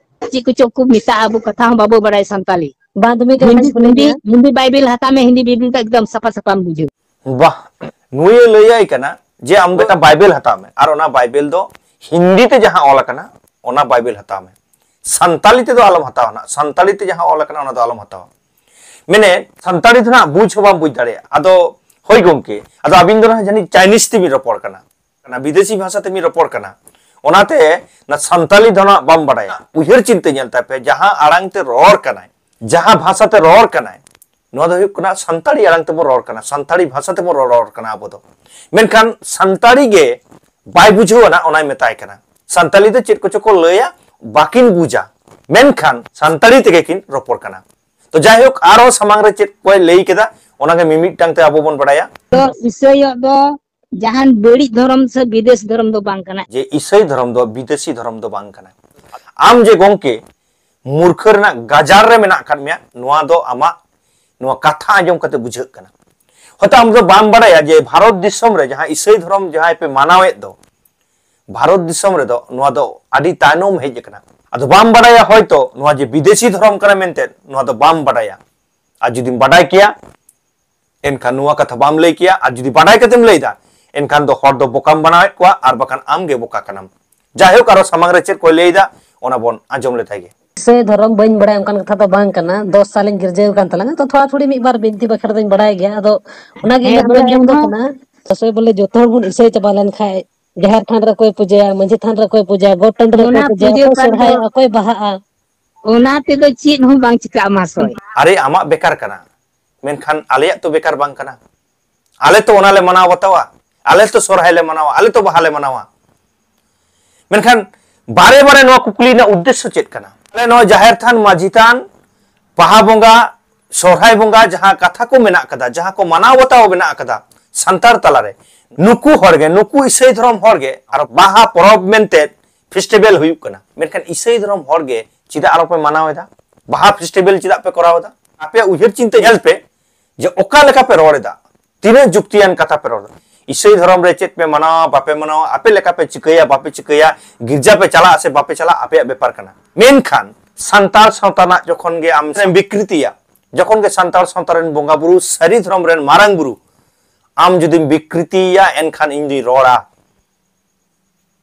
ᱪᱮᱫ ᱠᱚᱪᱚ ᱠᱚ ᱢᱮᱛᱟᱜᱼᱟ, ᱟᱵᱚ ᱠᱟᱛᱷᱟ ᱦᱚᱸ ᱵᱟᱵᱚ ᱵᱟᱲᱟᱭ ᱥᱟᱱᱛᱟᱞᱤ᱾ ᱵᱟᱝ, ᱫᱚᱢᱮ ᱜᱮ ᱦᱤᱱᱫᱤ, ᱚᱱᱟᱧ ᱠᱩᱞᱤ ᱦᱤᱱᱫᱤ, ᱢᱮᱭᱟ᱾ ᱦᱤᱱᱫᱤ ᱵᱟᱭᱵᱮᱞ ᱦᱟᱛᱟᱣ ᱢᱮ, ᱦᱤᱱᱫᱤ ᱵᱟᱭᱵᱮᱞ ᱫᱚ ᱮᱠᱫᱚᱢ ᱥᱟᱯᱷᱟ ᱥᱟᱯᱷᱟᱢ ᱵᱩᱡᱷᱟᱹᱣᱟ᱾ ᱵᱟᱦ, ᱱᱩᱭᱮ ᱞᱟᱹᱭᱟᱭ ᱠᱟᱱᱟ ᱡᱮ ᱟᱢ ᱫᱚ ᱢᱤᱫᱴᱟᱝ ᱵᱟᱭᱵᱮᱞ ᱦᱟᱛᱟᱣ ᱢᱮ, ᱟᱨ ᱚᱱᱟ ᱵᱟᱭᱵᱮᱞ ᱫᱚ ᱦᱤᱱᱫᱤ ᱛᱮ ᱡᱟᱦᱟᱸ ᱚᱞ ᱟᱠᱟᱱᱟ, ᱚᱱᱟ ᱵᱟᱭᱵᱮᱞ ᱦᱟᱛᱟᱣ ᱢᱮ, ᱥᱟᱱᱛᱟᱞᱤ ᱛᱮᱫᱚ ᱟᱞᱚᱢ ᱦᱟᱛᱟᱣᱟ ᱱᱟᱜ, ᱥᱟᱱᱛᱟᱞᱤ ᱛᱮ ᱡᱟᱦᱟᱸ ᱚᱞ ᱟᱠᱟᱱᱟ, ᱚᱱᱟ ᱫᱚ ᱟᱞᱚᱢ ᱦᱟᱛᱟᱣᱟ᱾ ᱢᱮᱱᱮ, ᱥᱟᱱᱛᱟᱲᱤ ᱫᱚ ᱱᱟᱜ ᱵᱩᱡᱽ ᱦᱚᱸ ᱵᱟᱢ ᱵᱩᱡᱽ ᱫᱟᱲᱮᱭᱟᱜᱼᱟ᱾ ᱟᱫᱚ ᱦᱳᱭ ᱜᱚᱢᱠᱮ, ᱟᱫᱚ ᱟᱹᱵᱤᱱ ᱫᱚ ᱱᱟᱜ ᱡᱟᱹᱱᱤᱡ ᱪᱟᱭᱱᱤᱡᱽ ᱛᱮᱵᱤᱱ ᱨᱚᱯᱚᱲ ᱠᱟᱱᱟ, ᱚᱱᱟ ᱵᱤᱫᱮᱥᱤ ᱵᱷᱟᱥᱟ ᱛᱮᱵᱤᱱ ᱨᱚᱯᱚᱲ ᱠᱟᱱᱟ, ᱚᱱᱟᱛᱮ ᱱᱟ ᱥᱟᱱᱛᱟᱲᱤ ᱫᱚ ᱱᱟᱜ ᱵᱟᱢ ᱵᱟᱰᱟᱭᱟ᱾ ᱩᱭᱦᱟᱹᱨ ᱪᱤᱱᱛᱟᱹ ᱧᱮᱞ ᱛᱟᱯᱮ, ᱡᱟᱦᱟᱸ ᱟᱲᱟᱝ ᱛᱮ ᱨᱚᱲ ᱠᱟᱱᱟᱭ, ᱡᱟᱦᱟᱸ ᱵᱷᱟᱥᱟ ᱛᱮ ᱨᱚᱲ ᱠᱟᱱᱟᱭ, ᱱᱚᱣᱟ ᱫᱚ ᱦᱩᱭᱩᱜ ᱠᱟᱱᱟ ᱥᱟᱱᱛᱟᱲᱤ ᱟᱲᱟᱝ ᱛᱮᱵᱚᱱ ᱨᱚᱲ ᱠᱟᱱᱟ, ᱥᱟᱱᱛᱟᱲᱤ ᱵᱷᱟᱥᱟ ᱛᱮᱵᱚᱱ ᱨᱚᱲ, ᱨᱚᱲ ᱠᱟᱱᱟ ᱟᱵᱚ ᱫᱚ᱾ ᱢᱮᱱᱠᱷᱟᱱ ᱥᱟᱱᱛᱟᱲᱤ ᱜᱮ ᱵᱟᱭ ᱵᱩᱡᱷᱟᱹᱣ ᱟᱱᱟ, ᱚᱱᱟᱭ ᱢᱮᱛᱟᱭ ᱠᱟᱱᱟ᱾ ᱥᱟᱱᱛᱟᱲᱤ ᱫᱚ ᱪᱮᱫ ᱠᱚᱪᱚ ᱠᱚ ᱞᱟᱹᱭᱟ, ᱵᱟᱠᱤᱱ ᱵᱩᱡᱟ, ᱢᱮᱱᱠᱷᱟᱱ ᱥᱟᱱᱛᱟᱲᱤ ᱛᱮᱜᱮ ᱠᱤᱱ ᱨᱚᱯᱚᱲ ᱠᱟᱱᱟ᱾ ᱛᱚ ᱡᱟᱭᱦᱳᱠ, ᱟᱨᱦᱚᱸ ᱥᱟᱢᱟᱝ ᱨᱮ ᱪᱮᱫ ᱠᱚᱭ ᱞᱟᱹᱭ ᱠᱮᱫᱟ, ᱚᱱᱟᱜᱮ ᱢᱤᱢᱤᱫᱴᱟᱝ ᱛᱮ ᱟᱵᱚ ᱵᱚᱱ ᱵᱟᱲᱟᱭᱟ᱾ ᱛᱚ ᱤᱥᱟᱹᱭᱚᱜ ᱫᱚ ᱡᱟᱦᱟᱱ ᱵᱟᱹᱲᱤᱡ ᱫᱷᱚᱨᱚᱢ ᱥᱮ ᱵᱤᱫᱮᱥ ᱫᱷᱚᱨᱚᱢ ᱫᱚ ᱵᱟᱝ ᱠᱟᱱᱟ᱾ ᱡᱮ ᱤᱥᱟᱹᱭ ᱫᱷᱚᱨᱚᱢ ᱫᱚ ᱵᱤᱫᱮᱥᱤ ᱫᱷᱚᱨᱚᱢ ᱫᱚ ᱵᱟᱝ ᱠᱟᱱᱟ᱾ ᱟᱢ ᱡᱮ ᱜᱚᱢᱠᱮ ᱢᱩᱨᱠᱷᱟᱹ ᱨᱮᱱᱟᱜ ᱜᱟᱡᱟᱲ ᱨᱮ ᱢᱮᱱᱟᱜ ᱟᱠᱟᱫ ᱢᱮᱭᱟ, ᱱᱚᱣᱟ ᱫᱚ ᱟᱢᱟᱜ ᱱᱚᱣᱟ ᱠᱟᱛᱷᱟ ᱟᱸᱡᱚᱢ ᱠᱟᱛᱮ ᱵᱩᱡᱷᱟᱹᱜ ᱠᱟᱱᱟ᱾ ᱦᱚᱭᱛᱚ ᱟᱢ ᱫᱚ ᱵᱟᱢ ᱵᱟᱲᱟᱭᱟ ᱡᱮ ᱵᱷᱟᱨᱚᱛ ᱫᱤᱥᱚᱢ ᱨᱮ ᱡᱟᱦᱟᱸ ᱤᱥᱟᱹᱭ ᱫᱷᱚᱨᱚᱢ ᱡᱟᱦᱟᱸᱭ ᱯᱮ ᱢᱟᱱᱟᱣᱮᱫ ᱫᱚ, ᱵᱷᱟᱨᱚᱛ ᱫᱤᱥᱚᱢ ᱨᱮᱫᱚ ᱱᱚᱣᱟ ᱫᱚ ᱟᱹᱰᱤ ᱛᱟᱭᱱᱚᱢ ᱦᱮᱡ ᱟᱠᱟᱱᱟ᱾ ᱟᱫᱚ ᱵᱟᱢ ᱵᱟᱲᱟᱭᱟ ᱦᱚᱭᱛᱚ ᱱᱚᱣᱟ ᱡᱮ ᱵᱤᱫᱮᱥᱤ ᱫᱷᱚᱨᱚᱢ ᱠᱟᱱᱟ ᱢᱮᱱᱛᱮ, ᱱᱚᱣᱟ ᱫᱚ ᱵᱟᱢ ᱵᱟᱰᱟᱭᱟ᱾ ᱟᱨ ᱡᱩᱫᱤᱢ ᱵᱟᱰᱟᱭ ᱠᱮᱭᱟ, ᱮᱱᱠᱷᱟᱱ ᱱᱚᱣᱟ ᱠᱟᱛᱷᱟ ᱵᱟᱢ ᱞᱟᱹᱭ ᱠᱮᱭᱟ, ᱟᱨ ᱡᱩᱫᱤ ᱵᱟᱰᱟᱭ ᱠᱟᱛᱮᱢ ᱞᱟᱹᱭᱫᱟ, ᱮᱱᱠᱷᱟᱱ ᱫᱚ ᱦᱚᱲ ᱫᱚ ᱵᱚᱠᱟᱢ ᱵᱮᱱᱟᱣᱮᱫ ᱠᱚᱣᱟ, ᱟᱨ ᱵᱟᱠᱷᱟᱱ ᱟᱢ ᱜᱮ ᱵᱚᱠᱟ ᱠᱟᱱᱟᱢ᱾ ᱡᱟᱭᱦᱳᱠ, ᱟᱨᱚ ᱥᱟᱢᱟᱝ ᱨᱮ ᱪᱮᱫ ᱠᱚᱭ ᱞᱟᱹᱭᱫᱟ, ᱚᱱᱟ ᱵᱚᱱ ᱟᱸᱡᱚᱢ ᱞᱮᱛᱟᱭ ᱜᱮ᱾ ᱥᱮ ᱫᱷᱚᱨᱚᱢ ᱵᱟᱹᱧ ᱵᱟᱲᱟᱭᱟ, ᱚᱱᱠᱟᱱ ᱠᱟᱛᱷᱟ ᱫᱚ ᱵᱟᱝ ᱠᱟᱱᱟ᱾ ᱫᱚᱥ ᱥᱟᱞᱤᱧ ᱜᱤᱨᱡᱟᱹ ᱟᱠᱟᱱ ᱛᱟᱞᱟᱝᱟ, ᱛᱚ ᱛᱷᱚᱲᱟ ᱛᱷᱩᱲᱤ ᱢᱤᱫ ᱵᱟᱨ ᱵᱤᱱᱛᱤ ᱵᱟᱠᱷᱮᱲ ᱫᱚᱧ ᱵᱟᱲᱟᱭ ᱜᱮᱭᱟ᱾ ᱟᱫᱚ ᱚᱱᱟᱜᱮ ᱦᱮᱸ, ᱤᱧᱟᱹᱜ ᱵᱚᱞᱮ ᱢᱮᱱ ᱡᱚᱝ ᱫᱚ ᱮᱱᱦᱚᱸ ᱠᱟᱱᱟ, ᱥᱚᱥᱚᱭ ᱵᱚᱞᱮ ᱡᱚᱛᱚ ᱦᱚᱲ ᱵᱚᱱ ᱤᱥᱟᱹᱭ ᱪᱟᱵᱟ ᱞᱮᱱᱠᱷᱟᱡ, ᱡᱟᱦᱮᱨ ᱛᱷᱟᱱ ᱨᱮ ᱚᱠᱚᱭ ᱯᱩᱡᱟᱹᱭᱟ, ᱢᱟᱹᱡᱷᱤ ᱛᱷᱟᱱ ᱨᱮ ᱚᱠᱚᱭ ᱯᱩᱡᱟᱹᱭᱟ, ᱜᱚᱴ ᱴᱟᱺᱰᱤ ᱨᱮ ᱚᱠᱚᱭ ᱚᱱᱟ ᱯᱩᱡᱟᱹᱭᱟ, ᱯᱩᱡᱟᱹ ᱚᱠᱚᱭ ᱯᱟᱴ ᱫᱚ ᱥᱚᱨᱦᱟᱭᱚᱜᱼᱟ, ᱚᱠᱚᱭ ᱵᱟᱦᱟᱜᱼᱟ᱾ ᱚᱱᱟ ᱛᱮᱫᱚ ᱪᱮᱫ ᱦᱚᱸ ᱵᱟᱝ ᱪᱤᱠᱟᱹᱜᱼᱟ, ᱢᱟᱦᱟᱥᱚᱭ᱾ ᱟᱨᱮ, ᱟᱢᱟᱜ ᱵᱮᱠᱟᱨ ᱠᱟᱱᱟ, ᱢᱮᱱᱠᱷᱟᱱ ᱟᱞᱮᱭᱟᱜ ᱛᱚ ᱵᱮᱠᱟᱨ ᱵᱟᱝ ᱠᱟᱱᱟ᱾ ᱟᱞᱮ ᱛᱚ ᱚᱱᱟ ᱞᱮ ᱢᱟᱱᱟᱣ ᱵᱟᱛᱟᱣᱟ, ᱟᱞᱮ ᱛᱚ ᱥᱚᱨᱦᱟᱭ ᱞᱮ ᱢᱟᱱᱟᱣᱟ, ᱟᱞᱮ ᱛᱚ ᱵᱟᱦᱟ ᱞᱮ ᱢᱟᱱᱟᱣᱟ᱾ ᱢᱮᱱᱠᱷᱟᱱ ᱵᱟᱨᱮ ᱵᱟᱨᱮ ᱱᱚᱣᱟ ᱠᱩᱠᱞᱤ ᱨᱮᱱᱟᱜ ᱩᱫᱽᱫᱮᱥᱥᱚ ᱪᱮᱫ ᱠᱟᱱᱟ? ᱟᱞᱮ ᱱᱚᱣᱟ ᱡᱟᱦᱮᱨ ᱛᱷᱟᱱ, ᱢᱟᱹᱡᱷᱤ ᱛᱷᱟᱱ, ᱵᱟᱦᱟ ᱵᱚᱸᱜᱟ, ᱥᱚᱨᱦᱟᱭ ᱵᱚᱸᱜᱟ, ᱡᱟᱦᱟᱸ ᱠᱟᱛᱷᱟ ᱠᱚ ᱢᱮᱱᱟᱜ ᱠᱟᱫᱟ, ᱡᱟᱦᱟᱸ ᱠᱚ ᱢᱟᱱᱟᱣ ᱵᱟᱛᱟᱣ ᱢᱮᱱᱟᱜ ᱠᱟᱫᱟ ᱥᱟᱱᱛᱟᱲ ᱛᱟᱞᱟᱨᱮ, ᱱᱩᱠᱩ ᱦᱚᱲᱜᱮ, ᱱᱩᱠᱩ ᱤᱥᱟᱹᱭ ᱫᱷᱚᱨᱚᱢ ᱦᱚᱲᱜᱮ ᱟᱨ ᱵᱟᱦᱟ ᱯᱚᱨᱚᱵᱽ ᱢᱮᱱᱛᱮ ᱯᱷᱮᱥᱴᱤᱵᱮᱞ ᱦᱩᱭᱩᱜ ᱠᱟᱱᱟ, ᱢᱮᱱᱠᱷᱟᱱ ᱤᱥᱟᱹᱭ ᱫᱷᱚᱨᱚᱢ ᱦᱚᱲᱜᱮ ᱪᱮᱫᱟᱜ ᱟᱨᱚ ᱯᱮ ᱢᱟᱱᱟᱣ ᱮᱫᱟ? ᱵᱟᱦᱟ ᱯᱷᱮᱥᱴᱤᱵᱮᱞ ᱪᱮᱫᱟᱜ ᱯᱮ ᱠᱚᱨᱟᱣ ᱮᱫᱟ? ᱟᱯᱮᱭᱟᱜ ᱩᱭᱦᱟᱹᱨ ᱪᱤᱱᱛᱟᱹ ᱧᱮᱞ ᱯᱮ ᱡᱮ ᱚᱠᱟ ᱞᱮᱠᱟ ᱯᱮ ᱨᱚᱲ ᱮᱫᱟ᱾ ᱛᱤᱱᱟᱹᱜ ᱡᱩᱠᱛᱤᱭᱟᱱ ᱠᱟᱛᱷᱟ ᱯᱮ ᱨᱚᱲ ᱮᱫᱟ? ᱤᱥᱟᱹᱭ ᱫᱷᱚᱨᱚᱢ ᱨᱮ ᱪᱮᱫ ᱯᱮ ᱢᱟᱱᱟᱣᱟ, ᱵᱟᱯᱮ ᱢᱟᱱᱟᱣᱟ, ᱟᱯᱮ ᱞᱮᱠᱟ ᱯᱮ ᱪᱤᱠᱟᱹᱭᱟ, ᱵᱟᱯᱮ ᱪᱤᱠᱟᱹᱭᱟ, ᱜᱤᱨᱡᱟ ᱯᱮ ᱪᱟᱞᱟᱜᱼᱟ ᱥᱮ ᱵᱟᱯᱮ ᱪᱟᱞᱟᱜᱼᱟ, ᱟᱯᱮᱭᱟᱜ ᱵᱮᱯᱟᱨ ᱠᱟᱱᱟ᱾ ᱢᱮᱱᱠᱷᱟᱱ ᱥᱟᱱᱛᱟᱲ ᱥᱟᱶᱛᱟ ᱨᱮᱱᱟᱜ ᱡᱚᱠᱷᱚᱱ ᱜᱮ ᱟᱢ ᱮᱢ ᱵᱤᱠᱨᱤᱛᱤᱭᱟ, ᱡᱚᱠᱷᱚᱱ ᱜᱮ ᱥᱟᱱᱛᱟᱲ ᱥᱟᱶᱛᱟ ᱨᱮᱱ ᱵᱚᱸᱜᱟ ᱵᱩᱨᱩ, ᱥᱟᱹᱨᱤ ᱫᱷᱚᱨᱚᱢ ᱨᱮᱱ ᱢᱟᱨᱟᱝ ᱵᱩᱨᱩ ᱟᱢ ᱡᱩᱫᱤᱢ ᱵᱤᱠᱨᱤᱛᱤᱭᱟ, ᱮᱱᱠᱷᱟᱱ ᱤᱧ ᱫᱩᱧ ᱨᱚᱲᱟ,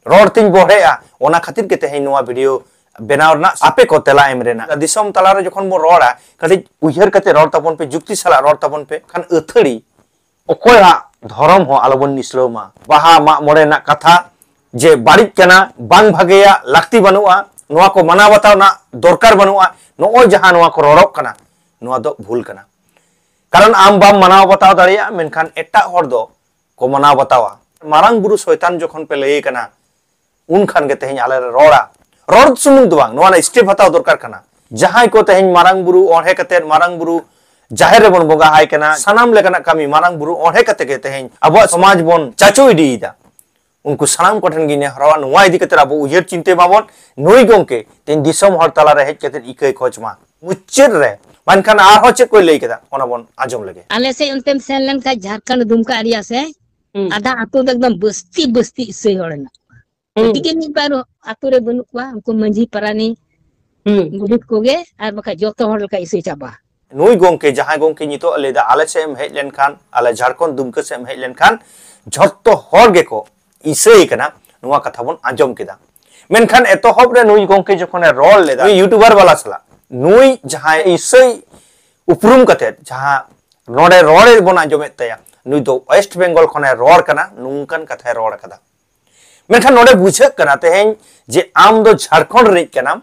ᱨᱚᱲ ᱛᱤᱧ ᱵᱚᱲᱦᱮᱜᱼᱟ᱾ ᱚᱱᱟ ᱠᱷᱟᱹᱛᱤᱨ ᱜᱮ ᱛᱮᱦᱮᱧ ᱱᱚᱣᱟ ᱵᱷᱤᱰᱤᱭᱳ ᱵᱮᱱᱟᱣ ᱨᱮᱱᱟᱜ, ᱟᱯᱮ ᱠᱚ ᱛᱮᱞᱟ ᱮᱢ ᱨᱮᱱᱟᱜ᱾ ᱫᱤᱥᱚᱢ ᱛᱟᱞᱟᱨᱮ ᱡᱚᱠᱷᱚᱱ ᱵᱚᱱ ᱨᱚᱲᱟ, ᱠᱟᱹᱴᱤᱡ ᱩᱭᱦᱟᱹᱨ ᱠᱟᱛᱮ ᱨᱚᱲ ᱛᱟᱵᱚᱱ ᱯᱮ, ᱡᱩᱠᱛᱤ ᱥᱟᱞᱟᱜ ᱨᱚᱲ ᱛᱟᱵᱚᱱ ᱯᱮ᱾ ᱠᱷᱟᱱ ᱟᱹᱛᱷᱟᱹᱲᱤ ᱚᱠᱚᱭᱟᱜ ᱫᱷᱚᱨᱚᱢ ᱦᱚᱸ ᱟᱞᱚᱵᱚᱱ ᱱᱤᱥᱲᱟᱹᱣ ᱢᱟ᱾ ᱵᱟᱦᱟ ᱢᱟᱜ ᱢᱚᱬᱮ ᱨᱮᱱᱟᱜ ᱠᱟᱛᱷᱟ ᱡᱮ ᱵᱟᱹᱲᱤᱡ ᱠᱟᱱᱟ, ᱵᱟᱝ ᱵᱷᱟᱜᱮᱭᱟ, ᱞᱟᱹᱠᱛᱤ ᱵᱟᱹᱱᱩᱜᱼᱟ, ᱱᱚᱣᱟ ᱠᱚ ᱢᱟᱱᱟᱣ ᱵᱟᱛᱟᱣ ᱨᱮᱱᱟᱜ ᱫᱚᱨᱠᱟᱨ ᱵᱟᱹᱱᱩᱜᱼᱟ, ᱱᱚᱜᱼᱚᱭ ᱡᱟᱦᱟᱸ ᱱᱚᱣᱟ ᱠᱚ ᱨᱚᱲᱚᱜ ᱠᱟᱱᱟ, ᱱᱚᱣᱟ ᱫᱚ ᱵᱷᱩᱞ ᱠᱟᱱᱟ᱾ ᱠᱟᱨᱚᱱ ᱟᱢ ᱵᱟᱢ ᱢᱟᱱᱟᱣ ᱵᱟᱛᱟᱣ ᱫᱟᱲᱮᱭᱟᱜᱼᱟ, ᱢᱮᱱᱠᱷᱟᱱ ᱮᱴᱟᱜ ᱦᱚᱲ ᱫᱚ ᱠᱚ ᱢᱟᱱᱟᱣ ᱵᱟᱛᱟᱣᱟ᱾ ᱢᱟᱨᱟᱝ ᱵᱩᱨᱩ ᱥᱚᱭᱛᱟᱱ ᱡᱚᱠᱷᱚᱱ ᱯᱮ ᱞᱟᱹᱭ ᱠᱟᱱᱟ, ᱩᱱ ᱠᱷᱟᱱ ᱜᱮ ᱛᱮᱦᱮᱧ ᱟᱞᱮ ᱞᱮ ᱨᱚᱲᱟ᱾ ᱨᱚᱲ ᱥᱩᱢᱩᱝ ᱫᱚ ᱵᱟᱝ, ᱱᱚᱣᱟ ᱨᱮᱱᱟᱜ ᱥᱴᱮᱯ ᱦᱟᱛᱟᱣ ᱫᱚᱨᱠᱟᱨ ᱠᱟᱱᱟ᱾ ᱡᱟᱦᱟᱸᱭ ᱠᱚ ᱛᱮᱦᱮᱧ ᱢᱟᱨᱟᱝ ᱵᱩᱨᱩ ᱚᱬᱦᱮ ᱠᱟᱛᱮᱫ ᱢᱟᱨᱟᱝ ᱵᱩᱨᱩ ᱡᱟᱦᱮᱨ ᱨᱮᱵᱚᱱ ᱵᱚᱸᱜᱟ ᱟᱭ ᱠᱟᱱᱟ, ᱥᱟᱱᱟᱢ ᱞᱮᱠᱟᱱᱟᱜ ᱠᱟᱹᱢᱤ ᱢᱟᱨᱟᱝ ᱵᱩᱨᱩ ᱚᱬᱦᱮ ᱠᱟᱛᱮ ᱜᱮ ᱛᱮᱦᱮᱧ ᱟᱵᱚᱣᱟᱜ ᱥᱚᱢᱟᱡᱽ ᱵᱚᱱ ᱪᱟᱪᱳ ᱤᱫᱤᱭᱮᱫᱟ᱾ ᱩᱱᱠᱩ ᱥᱟᱱᱟᱢ ᱠᱚᱴᱷᱮᱱ ᱜᱮᱧ ᱱᱮᱦᱚᱨᱚᱜᱼᱟ, ᱱᱚᱣᱟ ᱤᱫᱤ ᱠᱟᱛᱮ ᱟᱵᱚ ᱩᱭᱦᱟᱹᱨ ᱪᱤᱱᱛᱟᱹᱭ ᱢᱟᱵᱚᱱ᱾ ᱱᱩᱭ ᱜᱚᱢᱠᱮ ᱛᱮᱦᱮᱧ ᱫᱤᱥᱚᱢ ᱦᱚᱲ ᱛᱟᱞᱟᱨᱮ ᱦᱮᱡ ᱠᱟᱛᱮ ᱤᱠᱟᱹᱭ ᱠᱷᱚᱡᱽ ᱢᱟ᱾ ᱢᱩᱪᱟᱹᱫ ᱨᱮ ᱢᱮᱱᱠᱷᱟᱱ ᱟᱨᱦᱚᱸ ᱪᱮᱫ ᱠᱚᱭ ᱞᱟᱹᱭ ᱠᱮᱫᱟ, ᱚᱱᱟ ᱵᱚᱱ ᱟᱸᱡᱚᱢ ᱞᱮᱜᱮ᱾ ᱟᱞᱮ ᱥᱮᱫ ᱚᱱᱛᱮᱢ ᱥᱮᱱ ᱞᱮᱱᱠᱷᱟᱱ ᱡᱷᱟᱲᱠᱷᱚᱸᱰ ᱫᱩᱢᱠᱟ ᱮᱨᱤᱭᱟ ᱥᱮ ᱦᱩᱸ᱾ ᱟᱫᱷᱟ ᱟᱹᱛᱩ ᱫᱚ ᱮᱠᱫᱚᱢ ᱵᱟᱹᱥᱛᱤ, ᱵᱟᱹᱥᱛᱤ ᱤᱥᱟᱹᱭ ᱦᱚᱲ ᱦᱮᱱᱟᱜ ᱠᱚᱣᱟ᱾ ᱦᱩᱸ᱾ ᱟᱹᱰᱤ ᱜᱮ ᱢᱤᱫ ᱵᱟᱨ ᱟᱹᱛᱩ ᱨᱮ ᱵᱟᱹᱱᱩᱜ ᱠᱚᱣᱟ, ᱩᱱᱠᱩ ᱢᱟᱹᱡᱷᱤ ᱯᱟᱨᱟᱱᱤᱠ ᱦᱩᱸ᱾ ᱜᱚᱰᱮᱛ ᱠᱚᱜᱮ, ᱟᱨ ᱵᱟᱠᱷᱟᱡ ᱡᱚᱛᱚ ᱦᱚᱲ ᱞᱮᱠᱟ ᱤᱥᱟᱹᱭ ᱪᱟᱵᱟ᱾ ᱱᱩᱭ ᱜᱚᱢᱠᱮ, ᱡᱟᱦᱟᱸᱭ ᱜᱚᱢᱠᱮ ᱱᱤᱛᱚᱜ ᱮ ᱞᱟᱹᱭᱫᱟ, ᱟᱞᱮ ᱥᱮᱫ ᱮᱢ ᱦᱮᱡ ᱞᱮᱱᱠᱷᱟᱱ, ᱟᱞᱮ ᱡᱷᱟᱲᱠᱷᱚᱸᱰ ᱫᱩᱢᱠᱟᱹ ᱥᱮᱫ ᱮᱢ ᱦᱮᱡ ᱞᱮᱱᱠᱷᱟᱱ ᱡᱷᱚᱛᱚ ᱦᱚᱲ ᱜᱮᱠᱚ ᱤᱥᱟᱹᱭ ᱠᱟᱱᱟ, ᱱᱚᱣᱟ ᱠᱟᱛᱷᱟ ᱵᱚᱱ ᱟᱸᱡᱚᱢ ᱠᱮᱫᱟ᱾ ᱢᱮᱱᱠᱷᱟᱱ ᱮᱛᱚᱦᱚᱵ ᱨᱮ ᱱᱩᱭ ᱜᱚᱢᱠᱮ ᱡᱚᱠᱷᱚᱱᱮ ᱨᱚᱲ ᱞᱮᱫᱟ, ᱱᱩᱭ ᱭᱩᱴᱩᱵᱟᱨ ᱵᱟᱞᱟ ᱥᱟᱞᱟᱜ, ᱱᱩᱭ ᱡᱟᱦᱟᱸᱭ ᱤᱥᱟᱹᱭ ᱩᱯᱨᱩᱢ ᱠᱟᱛᱮᱫ ᱡᱟᱦᱟᱸ ᱱᱚᱰᱮ ᱨᱚᱲ ᱵᱚᱱ ᱟᱸᱡᱚᱢᱮᱫ ᱛᱟᱭᱟ, ᱱᱩᱭ ᱫᱚ ᱳᱭᱮᱥᱴ ᱵᱮᱝᱜᱚᱞ ᱠᱷᱚᱱᱮ ᱨᱚᱲ ᱠᱟᱱᱟ, ᱱᱚᱝᱠᱟᱱ ᱠᱟᱛᱷᱟᱭ ᱨᱚᱲ ᱠᱟᱫᱟ᱾ ᱢᱮᱱᱠᱷᱟᱱ ᱱᱚᱰᱮ ᱵᱩᱡᱷᱟᱹᱜ ᱠᱟᱱᱟ ᱛᱮᱦᱮᱧ ᱡᱮ ᱟᱢ ᱫᱚ ᱡᱷᱟᱲᱠᱷᱚᱸᱰ ᱨᱤᱱᱤᱡ ᱠᱟᱱᱟᱢ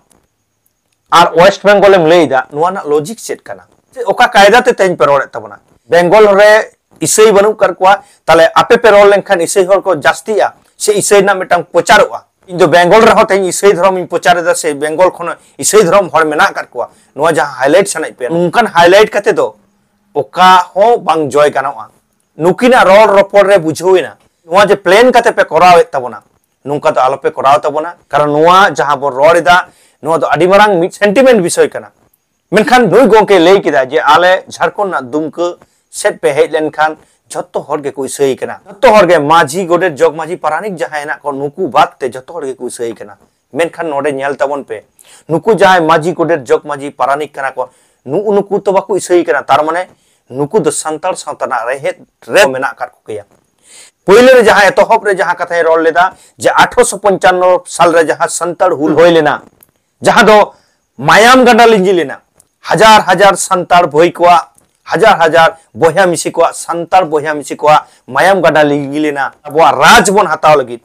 ᱟᱨ ᱳᱭᱮᱥᱴ ᱵᱮᱝᱜᱚᱞ ᱮᱢ ᱞᱟᱹᱭ ᱮᱫᱟ, ᱱᱚᱣᱟ ᱨᱮᱱᱟᱜ ᱞᱚᱡᱤᱠ ᱪᱮᱫ ᱠᱟᱱᱟ? ᱥᱮ ᱚᱠᱟ ᱠᱟᱭᱫᱟ ᱛᱮ ᱛᱮᱦᱮᱧ ᱯᱮ ᱨᱚᱲᱮᱫ ᱛᱟᱵᱚᱱᱟ? ᱵᱮᱝᱜᱚᱞ ᱨᱮ ᱤᱥᱟᱹᱭ ᱵᱟᱹᱱᱩᱜ ᱟᱠᱟᱫ ᱠᱚᱣᱟ, ᱛᱟᱦᱞᱮ ᱟᱯᱮ ᱯᱮ ᱨᱚᱲ ᱞᱮᱱᱠᱷᱟᱱ ᱤᱥᱟᱹᱭ ᱦᱚᱲ ᱠᱚ ᱡᱟᱹᱥᱛᱤᱜᱼᱟ ᱥᱮ ᱤᱥᱟᱹᱭ ᱨᱮᱱᱟᱜ ᱢᱤᱫᱴᱟᱝ ᱯᱨᱚᱪᱟᱨᱚᱜᱼᱟ? ᱤᱧ ᱫᱚ ᱵᱮᱝᱜᱚᱞ ᱨᱮᱦᱚᱸ ᱛᱮᱦᱮᱧ ᱤᱥᱟᱹᱭ ᱫᱷᱚᱨᱚᱢ ᱤᱧ ᱯᱨᱚᱪᱟᱨ ᱮᱫᱟ, ᱥᱮ ᱵᱮᱝᱜᱚᱞ ᱠᱷᱚᱱ ᱤᱥᱟᱹᱭ ᱫᱷᱚᱨᱚᱢ ᱦᱚᱲ ᱢᱮᱱᱟᱜ ᱟᱠᱟᱫ ᱠᱚᱣᱟ, ᱱᱚᱣᱟ ᱡᱟᱦᱟᱸ ᱦᱟᱭᱞᱟᱭᱤᱴ ᱥᱟᱱᱟᱭᱮᱫ ᱯᱮᱭᱟ, ᱱᱚᱝᱠᱟᱱ ᱦᱟᱭᱞᱟᱭᱤᱴ ᱠᱟᱛᱮ ᱫᱚ ᱚᱠᱟ ᱦᱚᱸ ᱵᱟᱝ ᱡᱚᱭ ᱜᱟᱱᱚᱜᱼᱟ᱾ ᱱᱩᱠᱤᱱᱟᱜ ᱨᱚᱲ ᱨᱚᱯᱚᱲ ᱨᱮ ᱵᱩᱡᱷᱟᱹᱣ ᱮᱱᱟ, ᱱᱚᱣᱟ ᱡᱮ ᱯᱞᱮᱱ ᱠᱟᱛᱮ ᱯᱮ ᱠᱚᱨᱟᱣᱮᱫ ᱛᱟᱵᱚᱱᱟ, ᱱᱚᱝᱠᱟ ᱫᱚ ᱟᱞᱚᱯᱮ ᱠᱚᱨᱟᱣ ᱛᱟᱵᱚᱱᱟ᱾ ᱠᱟᱨᱚᱱ ᱱᱚᱣᱟ ᱡᱟᱦᱟᱸ ᱵᱚᱱ ᱨᱚᱲ ᱮᱫᱟ, ᱱᱚᱣᱟ ᱫᱚ ᱟᱹᱰᱤ ᱢᱟᱨᱟᱝ ᱢᱤᱫ ᱥᱮᱱᱴᱤᱢᱮᱱᱴ ᱵᱤᱥᱚᱭ ᱠᱟᱱᱟ᱾ ᱢᱮᱱᱠᱷᱟᱱ ᱱᱩᱭ ᱜᱚᱢᱠᱮ ᱞᱟᱹᱭ ᱠᱮᱫᱟ ᱡᱮ ᱟᱞᱮ ᱡᱷᱟᱲᱠᱷᱚᱸᱰ ᱨᱮᱱᱟᱜ ᱫᱩᱢᱠᱟᱹ ᱥᱮᱫ ᱯᱮ ᱦᱮᱡ ᱞᱮᱱᱠᱷᱟᱱ ᱡᱷᱚᱛᱚ ᱦᱚᱲ ᱜᱮᱠᱚ ᱤᱥᱟᱹᱭ ᱠᱟᱱᱟ᱾ ᱡᱷᱚᱛᱚ ᱦᱚᱲ ᱜᱮ ᱢᱟᱹᱡᱷᱤ, ᱜᱚᱰᱮᱛ, ᱡᱚᱜᱽ ᱢᱟᱹᱡᱷᱤ, ᱯᱟᱨᱟᱱᱤᱠ ᱡᱟᱦᱟᱸᱭ ᱦᱮᱱᱟᱜ ᱠᱚ, ᱱᱩᱠᱩ ᱵᱟᱫ ᱛᱮ ᱡᱷᱚᱛᱚ ᱦᱚᱲ ᱜᱮᱠᱚ ᱤᱥᱟᱹᱭ ᱠᱟᱱᱟ᱾ ᱢᱮᱱᱠᱷᱟᱱ ᱱᱚᱰᱮ ᱧᱮᱞ ᱛᱟᱵᱚᱱ ᱯᱮ, ᱱᱩᱠᱩ ᱡᱟᱦᱟᱸᱭ ᱢᱟᱹᱡᱷᱤ, ᱜᱚᱰᱮᱛ, ᱡᱚᱜᱽ ᱢᱟᱹᱡᱷᱤ, ᱯᱟᱨᱟᱱᱤᱠ ᱠᱟᱱᱟ ᱠᱚ, ᱱᱩᱜᱼᱩ ᱱᱩᱠᱩ ᱛᱚ ᱵᱟᱠᱚ ᱤᱥᱟᱹᱭ ᱠᱟᱱᱟ᱾ ᱛᱟᱨ ᱢᱟᱱᱮ ᱱᱩᱠᱩ ᱫᱚ ᱥᱟᱱᱛᱟᱲ ᱥᱟᱶᱛᱟ ᱨᱮᱱᱟᱜ ᱨᱮᱦᱮᱫ ᱨᱮ ᱢᱮᱱᱟᱜ ᱟᱠᱟᱫ ᱠᱚᱜᱮᱭᱟ᱾ ᱯᱳᱭᱞᱳ ᱨᱮ ᱡᱟᱦᱟᱸ ᱮᱛᱚᱦᱚᱵ ᱨᱮ ᱡᱟᱦᱟᱸ ᱠᱟᱛᱷᱟᱧ ᱨᱚᱲ ᱞᱮᱫᱟ, ᱡᱮ ᱟᱴᱷᱨᱚᱥᱚ ᱯᱚᱧᱪᱟᱱᱱᱚ ᱥᱟᱞ ᱨᱮ ᱡᱟᱦᱟᱸ ᱥᱟᱱᱛᱟᱲ ᱦᱩᱞ ᱦᱩᱭ ᱞᱮᱱᱟ, ᱡᱟᱦᱟᱸ ᱫᱚ ᱢᱟᱭᱟᱢ ᱜᱟᱰᱟ ᱞᱤᱸᱡᱤ ᱞᱮᱱᱟ, ᱦᱟᱡᱟᱨ ᱦᱟᱡᱟᱨ ᱥᱟᱱᱛᱟᱲ ᱵᱷᱟᱹᱭ ᱠᱚᱣᱟᱜ, ᱦᱟᱡᱟᱨ ᱦᱟᱡᱟᱨ ᱵᱚᱭᱦᱟ ᱢᱤᱥᱤ ᱠᱚᱣᱟᱜ, ᱥᱟᱱᱛᱟᱲ ᱵᱚᱭᱦᱟ ᱢᱤᱥᱤ ᱠᱚᱣᱟᱜ ᱢᱟᱭᱟᱢ ᱜᱟᱰᱟ ᱞᱤᱸᱜᱤ ᱞᱮᱱᱟ ᱟᱵᱚᱣᱟᱜ ᱨᱟᱡᱽ ᱵᱚᱱ ᱦᱟᱛᱟᱣ ᱞᱟᱹᱜᱤᱫ,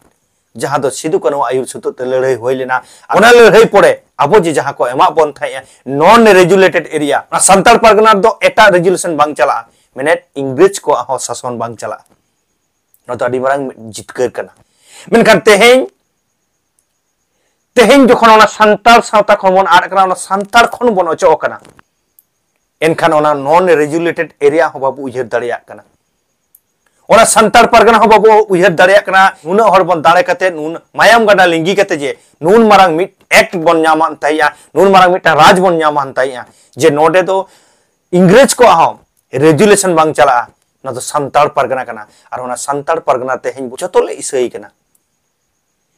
ᱡᱟᱦᱟᱸ ᱫᱚ ᱥᱤᱫᱩ ᱠᱟᱹᱱᱦᱩ ᱟᱹᱭᱩᱨ ᱥᱩᱛᱩᱜ ᱛᱮ ᱞᱟᱹᱲᱦᱟᱹᱭ ᱦᱩᱭ ᱞᱮᱱᱟ᱾ ᱚᱱᱟ ᱞᱟᱹᱲᱦᱟᱹᱭ ᱯᱚᱨᱮ ᱟᱵᱚ ᱡᱮ ᱡᱟᱦᱟᱸ ᱠᱚ ᱮᱢᱟᱜ ᱵᱚᱱ ᱛᱟᱦᱮᱸᱜᱼᱟ, non regulated area, ᱚᱱᱟ ᱥᱟᱱᱛᱟᱲ ᱯᱟᱨᱜᱟᱱᱟ ᱨᱮᱫᱚ ᱮᱴᱟᱜ ᱨᱮᱡᱩᱞᱮᱥᱚᱱ ᱵᱟᱝ ᱪᱟᱞᱟᱜᱼᱟ, ᱢᱮᱱᱮᱫ ᱤᱝᱨᱮᱡᱽ ᱠᱚᱣᱟᱜ ᱦᱚᱸ ᱥᱟᱥᱚᱱ ᱵᱟᱝ ᱪᱟᱞᱟᱜᱼᱟ᱾ ᱱᱚᱣᱟ ᱫᱚ ᱟᱹᱰᱤ ᱢᱟᱨᱟᱝ ᱢᱤᱫ ᱡᱤᱛᱠᱟᱹᱨ ᱠᱟᱱᱟ᱾ ᱢᱮᱱᱠᱷᱟᱱ ᱛᱮᱦᱮᱧ, ᱛᱮᱦᱮᱧ ᱡᱚᱠᱷᱚᱱ ᱚᱱᱟ ᱥᱟᱱᱛᱟᱲ ᱥᱟᱶᱛᱟ ᱠᱷᱚᱱ ᱵᱚᱱ ᱟᱫ ᱟᱠᱟᱱᱟ, ᱚᱱᱟ ᱥᱟᱱᱛᱟᱲ ᱠᱷᱚᱱ ᱵᱚᱱ ᱚᱪᱚᱜ ᱟᱠᱟᱱᱟ, ᱮᱱᱠᱷᱟᱱ ᱚᱱᱟ non regulated area ᱦᱚᱸ ᱵᱟᱵᱚ ᱩᱭᱦᱟᱹᱨ ᱫᱟᱲᱮᱭᱟᱜ ᱠᱟᱱᱟ᱾ ᱚᱱᱟ ᱥᱟᱱᱛᱟᱲ ᱯᱟᱨᱜᱟᱱᱟ ᱦᱚᱸ ᱵᱟᱵᱚ ᱩᱭᱦᱟᱹᱨ ᱫᱟᱲᱮᱭᱟᱜ ᱠᱟᱱᱟ᱾ ᱱᱩᱱᱟᱹᱜ ᱦᱚᱲ ᱵᱚᱱ ᱫᱟᱲᱮ ᱠᱟᱛᱮ, ᱱᱩᱱ ᱢᱟᱭᱟᱢ ᱜᱟᱰᱟ ᱞᱤᱸᱜᱤ ᱠᱟᱛᱮ ᱡᱮ ᱱᱩᱱ ᱢᱟᱨᱟᱝ ᱢᱤᱫ ᱮᱠᱴ ᱵᱚᱱ ᱧᱟᱢᱟᱱ ᱛᱟᱦᱮᱸᱜᱼᱟ, ᱱᱩᱱ ᱢᱟᱨᱟᱝ ᱢᱤᱫᱴᱟᱝ ᱨᱟᱡᱽ ᱵᱚᱱ ᱧᱟᱢᱟᱱ ᱛᱟᱦᱮᱸᱜᱼᱟ, ᱡᱮ ᱱᱚᱰᱮ ᱫᱚ ᱤᱝᱨᱮᱡᱽ ᱠᱚᱣᱟᱜ ᱦᱚᱸ ᱨᱮᱡᱩᱞᱮᱥᱚᱱ ᱵᱟᱝ ᱪᱟᱞᱟᱜᱼᱟ, ᱱᱚᱣᱟ ᱫᱚ ᱥᱟᱱᱛᱟᱲ ᱯᱟᱨᱜᱟᱱᱟ ᱠᱟᱱᱟ᱾ ᱟᱨ ᱚᱱᱟ ᱥᱟᱱᱛᱟᱲ ᱯᱟᱨᱜᱟᱱᱟ ᱛᱮᱦᱮᱧ ᱡᱚᱛᱚ ᱞᱮ ᱤᱥᱟᱹᱭ ᱠᱟᱱᱟ᱾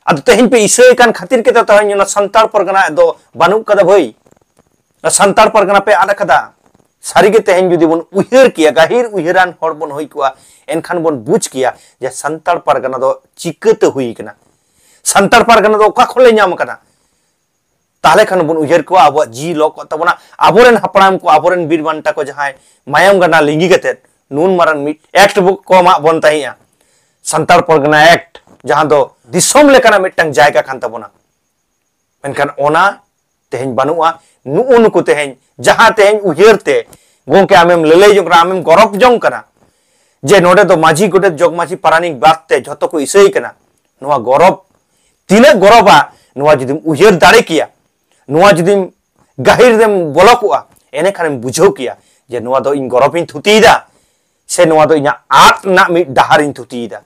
ᱟᱫᱚ ᱛᱮᱦᱮᱧ ᱯᱮ ᱤᱥᱟᱹᱭ ᱠᱟᱱ ᱠᱷᱟᱹᱛᱤᱨ ᱜᱮᱛᱚ ᱛᱮᱦᱮᱧ ᱚᱱᱟ ᱥᱟᱱᱛᱟᱲ ᱯᱟᱨᱜᱟᱱᱟ ᱫᱚ ᱵᱟᱹᱱᱩᱜ ᱠᱟᱫᱟ ᱵᱷᱟᱹᱭ᱾ ᱚᱱᱟ ᱥᱟᱱᱛᱟᱲ ᱯᱟᱨᱜᱟᱱᱟ ᱯᱮ ᱟᱫ ᱠᱟᱫᱟ᱾ ᱥᱟᱹᱨᱤᱜᱮ ᱛᱮᱦᱮᱧ ᱡᱩᱫᱤ ᱵᱚᱱ ᱩᱭᱦᱟᱹᱨ ᱠᱮᱭᱟ, ᱜᱟᱹᱦᱤᱨ ᱩᱭᱦᱟᱹᱨᱟᱱ ᱦᱚᱲ ᱵᱚᱱ ᱦᱩᱭ ᱠᱚᱜᱼᱟ, ᱮᱱᱠᱷᱟᱱ ᱵᱚᱱ ᱵᱩᱡᱽ ᱠᱮᱭᱟ ᱡᱮ ᱥᱟᱱᱛᱟᱲ ᱯᱟᱨᱜᱟᱱᱟ ᱫᱚ ᱪᱤᱠᱟᱹᱛᱮ ᱦᱩᱭ ᱠᱟᱱᱟ, ᱥᱟᱱᱛᱟᱲ ᱯᱟᱨᱜᱟᱱᱟ ᱫᱚ ᱚᱠᱟ ᱠᱷᱚᱱ ᱞᱮ ᱧᱟᱢ ᱠᱟᱫᱟ᱾ ᱛᱟᱦᱞᱮ ᱠᱷᱟᱱ ᱵᱚᱱ ᱩᱭᱦᱟᱹᱨ ᱠᱚᱣᱟ, ᱟᱵᱚᱣᱟᱜ ᱡᱤᱣᱤ ᱞᱚ ᱠᱚᱜ ᱛᱟᱵᱚᱱᱟ᱾ ᱟᱵᱚᱨᱮᱱ ᱦᱟᱯᱲᱟᱢ ᱠᱚ, ᱟᱵᱚᱨᱮᱱ ᱵᱤᱨ ᱵᱟᱱᱴᱟ ᱠᱚ ᱡᱟᱦᱟᱸᱭ ᱢᱟᱭᱟᱢ ᱜᱟᱰᱟ ᱞᱤᱸᱜᱤ ᱠᱟᱛᱮ ᱱᱩᱱ ᱢᱟᱨᱟᱝ ᱢᱤᱫ ᱮᱠᱴ ᱵᱚ ᱠᱚ ᱮᱢᱟᱜ ᱵᱚᱱ ᱛᱟᱦᱮᱸᱜᱼᱟ, ᱥᱟᱱᱛᱟᱲ ᱯᱟᱨᱜᱟᱱᱟ ᱮᱠᱴ, ᱡᱟᱦᱟᱸ ᱫᱚ ᱫᱤᱥᱚᱢ ᱞᱮᱠᱟᱱᱟᱜ ᱢᱤᱫᱴᱟᱝ ᱡᱟᱭᱜᱟ ᱠᱟᱱ ᱛᱟᱵᱚᱱᱟ᱾ ᱢᱮᱱᱠᱷᱟᱱ ᱚᱱᱟ ᱛᱮᱦᱮᱧ ᱵᱟᱹᱱᱩᱜᱼᱟ᱾ ᱱᱩᱜᱼᱩ ᱱᱩᱠᱩ ᱛᱮᱦᱮᱧ ᱡᱟᱦᱟᱸ ᱛᱮᱦᱮᱧ ᱩᱭᱦᱟᱹᱨ ᱛᱮ, ᱜᱚᱝᱠᱮ, ᱟᱢᱮᱢ ᱞᱟᱹᱞᱟᱹᱭ ᱡᱚᱝ ᱠᱟᱱᱟ, ᱟᱢᱮᱢ ᱜᱚᱨᱚᱵ ᱡᱚᱝ ᱠᱟᱱᱟ ᱡᱮ ᱱᱚᱰᱮ ᱫᱚ ᱢᱟᱹᱡᱷᱤ, ᱜᱚᱰᱮᱛ, ᱡᱚᱜᱽ ᱢᱟᱹᱡᱷᱤ, ᱯᱟᱨᱟᱱᱤᱠ ᱵᱟᱫ ᱛᱮ ᱡᱷᱚᱛᱚ ᱠᱚ ᱤᱥᱟᱹᱭ ᱠᱟᱱᱟ᱾ ᱱᱚᱣᱟ ᱜᱚᱨᱚᱵ ᱛᱤᱱᱟᱹᱜ ᱜᱚᱨᱚᱵᱟ, ᱱᱚᱣᱟ ᱡᱩᱫᱤᱢ ᱩᱭᱦᱟᱹᱨ ᱫᱟᱲᱮ ᱠᱮᱭᱟ, ᱱᱚᱣᱟ ᱡᱩᱫᱤᱢ ᱜᱟᱹᱦᱤᱨ ᱨᱮᱢ ᱵᱚᱞᱚ ᱠᱚᱜᱼᱟ, ᱮᱱᱮᱠᱷᱟᱱᱮᱢ ᱵᱩᱡᱷᱟᱹᱣ ᱠᱮᱭᱟ ᱡᱮ ᱱᱚᱣᱟ ᱫᱚ ᱤᱧ ᱜᱚᱨᱚᱵᱤᱧ ᱛᱷᱩᱛᱤᱭᱮᱫᱟ, ᱥᱮ ᱱᱚᱣᱟ ᱫᱚ ᱤᱧᱟᱹᱜ ᱟᱫ ᱨᱮᱱᱟᱜ ᱢᱤᱫ ᱰᱟᱦᱟᱨᱤᱧ ᱛᱷᱩᱛᱤᱭᱮᱫᱟ᱾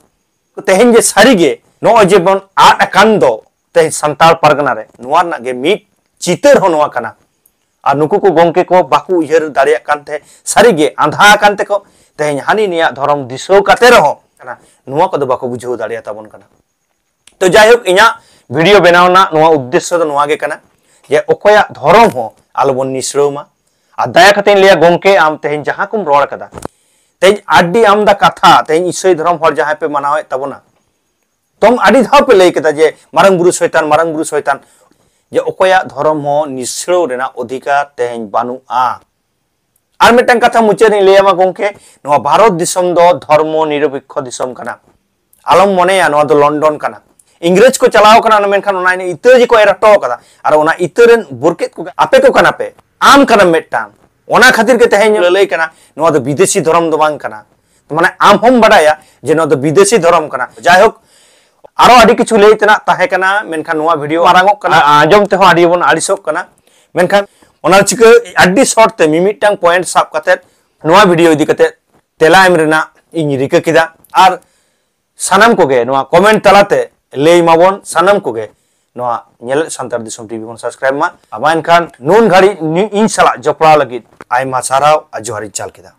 ᱛᱮᱦᱮᱧ ᱡᱮ ᱥᱟᱹᱨᱤᱜᱮ ᱱᱚᱜᱼᱚᱭ ᱡᱮ ᱵᱚᱱ ᱟᱫ ᱟᱠᱟᱱ ᱫᱚ ᱛᱮᱦᱮᱧ ᱥᱟᱱᱛᱟᱲ ᱯᱟᱨᱜᱟᱱᱟ ᱨᱮ, ᱱᱚᱣᱟ ᱨᱮᱱᱟᱜ ᱜᱮ ᱢᱤᱫ ᱪᱤᱛᱟᱹᱨ ᱦᱚᱸ ᱱᱚᱣᱟ ᱠᱟᱱᱟ᱾ ᱟᱨ ᱱᱩᱠᱩ ᱠᱚ ᱜᱚᱝᱠᱮ ᱠᱚ ᱵᱟᱠᱚ ᱩᱭᱦᱟᱹᱨ ᱫᱟᱲᱮᱭᱟᱜ ᱠᱟᱱ ᱛᱮ, ᱥᱟᱹᱨᱤᱜᱮ ᱟᱸᱫᱷᱟ ᱟᱠᱟᱱ ᱛᱮᱠᱚ ᱛᱮᱦᱮᱧ ᱦᱟᱹᱱᱤ ᱱᱤᱭᱟᱜ ᱫᱷᱚᱨᱚᱢ ᱫᱤᱥᱟᱹᱣ ᱠᱟᱛᱮ ᱨᱮᱦᱚᱸ ᱠᱟᱱᱟ, ᱱᱚᱣᱟ ᱠᱚᱫᱚ ᱵᱟᱠᱚ ᱵᱩᱡᱷᱟᱹᱣ ᱫᱟᱲᱮᱭᱟᱛᱟᱵᱚᱱ ᱠᱟᱱᱟ᱾ ᱛᱚ ᱡᱟᱭᱦᱳᱠ, ᱤᱧᱟᱹᱜ ᱵᱷᱤᱰᱤᱭᱳ ᱵᱮᱱᱟᱣ ᱨᱮᱱᱟᱜ ᱱᱚᱣᱟ ᱩᱫᱽᱫᱮᱥᱥᱚ ᱫᱚ ᱱᱚᱣᱟ ᱜᱮ ᱠᱟᱱᱟ ᱡᱮ ᱚᱠᱚᱭᱟᱜ ᱫᱷᱚᱨᱚᱢ ᱦᱚᱸ ᱟᱞᱚᱵᱚᱱ ᱱᱤᱥᱲᱟᱹᱣ ᱢᱟ᱾ ᱟᱨ ᱫᱟᱭᱟ ᱠᱟᱛᱮᱧ ᱞᱟᱹᱭᱟ ᱜᱚᱝᱠᱮ, ᱟᱢ ᱛᱮᱦᱮᱧ ᱡᱟᱦᱟᱸ ᱠᱚᱢ ᱨᱚᱲ ᱠᱟᱫᱟ, ᱛᱮᱦᱮᱧ ᱟᱹᱰᱤ ᱟᱢᱫᱟ ᱠᱟᱛᱷᱟ, ᱛᱮᱦᱮᱧ ᱤᱥᱟᱹᱭ ᱫᱷᱚᱨᱚᱢ ᱦᱚᱲ ᱡᱟᱦᱟᱸᱭ ᱯᱮ ᱢᱟᱱᱟᱣᱮᱫ ᱛᱟᱵᱚᱱᱟ, ᱛᱚᱢ ᱟᱹᱰᱤ ᱫᱷᱟᱣ ᱯᱮ ᱞᱟᱹᱭ ᱠᱮᱫᱟ ᱡᱮ ᱢᱟᱨᱟᱝ ᱵᱩᱨᱩ ᱥᱚᱭᱛᱟᱱ, ᱢᱟᱨᱟᱝ ᱵᱩᱨᱩ ᱥᱚᱭᱛᱟᱱ, ᱡᱮ ᱚᱠᱚᱭᱟᱜ ᱫᱷᱚᱨᱚᱢ ᱦᱚᱸ ᱱᱤᱥᱲᱟᱹᱣ ᱨᱮᱱᱟᱜ ᱚᱫᱷᱤᱠᱟᱨ ᱛᱮᱦᱮᱧ ᱵᱟᱹᱱᱩᱜᱼᱟ᱾ ᱟᱨ ᱢᱤᱫᱴᱟᱝ ᱠᱟᱛᱷᱟ ᱢᱩᱪᱟᱹᱫ ᱨᱤᱧ ᱞᱟᱹᱭᱟᱢᱟ ᱜᱚᱝᱠᱮ, ᱱᱚᱣᱟ ᱵᱷᱟᱨᱚᱛ ᱫᱤᱥᱚᱢ ᱫᱚ ᱫᱷᱚᱨᱢᱚ ᱱᱤᱨᱚᱯᱮᱠᱠᱷᱚ ᱫᱤᱥᱚᱢ ᱠᱟᱱᱟ᱾ ᱟᱞᱚᱢ ᱢᱚᱱᱮᱭᱟ ᱱᱚᱣᱟ ᱫᱚ ᱞᱚᱱᱰᱚᱱ ᱠᱟᱱᱟ᱾ ᱤᱝᱨᱮᱡᱽ ᱠᱚ ᱪᱟᱞᱟᱣ ᱠᱟᱱᱟ, ᱢᱮᱱᱠᱷᱟᱱ ᱚᱱᱟ ᱤᱛᱟᱹ ᱜᱮᱠᱚ ᱮᱨ ᱦᱚᱴᱚ ᱠᱟᱫᱟ᱾ ᱟᱨ ᱚᱱᱟ ᱤᱛᱟᱹ ᱨᱮᱱ ᱵᱩᱨᱠᱮᱛ ᱠᱚ ᱟᱯᱮ ᱠᱚ ᱠᱟᱱᱟ ᱯᱮ, ᱟᱢ ᱠᱟᱱᱟᱢ ᱢᱤᱫᱴᱟᱝ᱾ ᱚᱱᱟ ᱠᱷᱟᱹᱛᱤᱨ ᱜᱮ ᱛᱮᱦᱮᱧ ᱞᱟᱹᱞᱟᱹᱭ ᱠᱟᱱᱟ, ᱱᱚᱣᱟ ᱫᱚ ᱵᱤᱫᱮᱥᱤ ᱫᱷᱚᱨᱚᱢ ᱫᱚ ᱵᱟᱝ ᱠᱟᱱᱟ᱾ ᱢᱟᱱᱮ ᱟᱢ ᱦᱚᱸᱢ ᱵᱟᱰᱟᱭᱟ ᱡᱮ ᱱᱚᱣᱟ ᱫᱚ ᱵᱤᱫᱮᱥᱤ ᱫᱷᱚᱨᱚᱢ ᱠᱟᱱᱟ᱾ ᱡᱟᱭᱦᱳᱠ, ᱟᱨᱚ ᱟᱹᱰᱤ ᱠᱤᱪᱷᱩ ᱞᱟᱹᱭ ᱛᱮᱱᱟᱜ ᱛᱟᱦᱮᱸ ᱠᱟᱱᱟ, ᱢᱮᱱᱠᱷᱟᱱ ᱱᱚᱣᱟ ᱵᱷᱤᱰᱤᱭᱳ ᱢᱟᱨᱟᱝᱚᱜ ᱠᱟᱱᱟ, ᱟ-, ᱟᱸᱡᱚᱢ ᱛᱮᱦᱚᱸ ᱟᱹᱰᱤ ᱵᱚᱱ ᱟᱹᱲᱤᱥᱚᱜ ᱠᱟᱱᱟ᱾ ᱢᱮᱱᱠᱷᱟᱱ ᱚᱱᱟ ᱪᱤᱠᱟᱹ ᱟᱹᱰᱤ ᱥᱚᱨᱴ ᱛᱮ ᱢᱤᱢᱤᱫᱴᱟᱝ ᱯᱚᱭᱮᱱᱴ ᱥᱟᱵ ᱠᱟᱛᱮ ᱱᱚᱣᱟ ᱵᱷᱤᱰᱤᱭᱳ ᱤᱫᱤ ᱠᱟᱛᱮ ᱛᱮᱞᱟ ᱮᱢ ᱨᱮᱱᱟᱜ ᱤᱧ ᱨᱤᱠᱟᱹ ᱠᱮᱫᱟ᱾ ᱟᱨ ᱥᱟᱱᱟᱢ ᱠᱚᱜᱮ ᱱᱚᱣᱟ ᱠᱚᱢᱮᱱᱴ ᱛᱟᱞᱟᱛᱮ ᱞᱟᱹᱭ ᱢᱟᱵᱚᱱ, ᱥᱟᱱᱟᱢ ᱠᱚᱜᱮ ᱱᱚᱣᱟ ᱧᱮᱞᱮᱫ ᱥᱟᱱᱛᱟᱲ ᱫᱤᱥᱚᱢ ᱴᱤᱵᱷᱤ ᱵᱚᱱ ᱥᱟᱵᱥᱠᱨᱟᱭᱤᱵ ᱢᱟ᱾ ᱟᱨ ᱢᱟ ᱮᱱᱠᱷᱟᱱ ᱱᱩᱱ ᱜᱷᱟᱹᱲᱤᱡ ᱱᱤ-, ᱤᱧ ᱥᱟᱞᱟᱜ ᱡᱚᱯᱲᱟᱣ ᱞᱟᱹᱜᱤᱫ ᱟᱭᱢᱟ ᱥᱟᱨᱦᱟᱣ ᱟᱨ ᱡᱚᱦᱟᱨᱤᱧ ᱪᱟᱞ ᱠᱮᱫᱟ᱾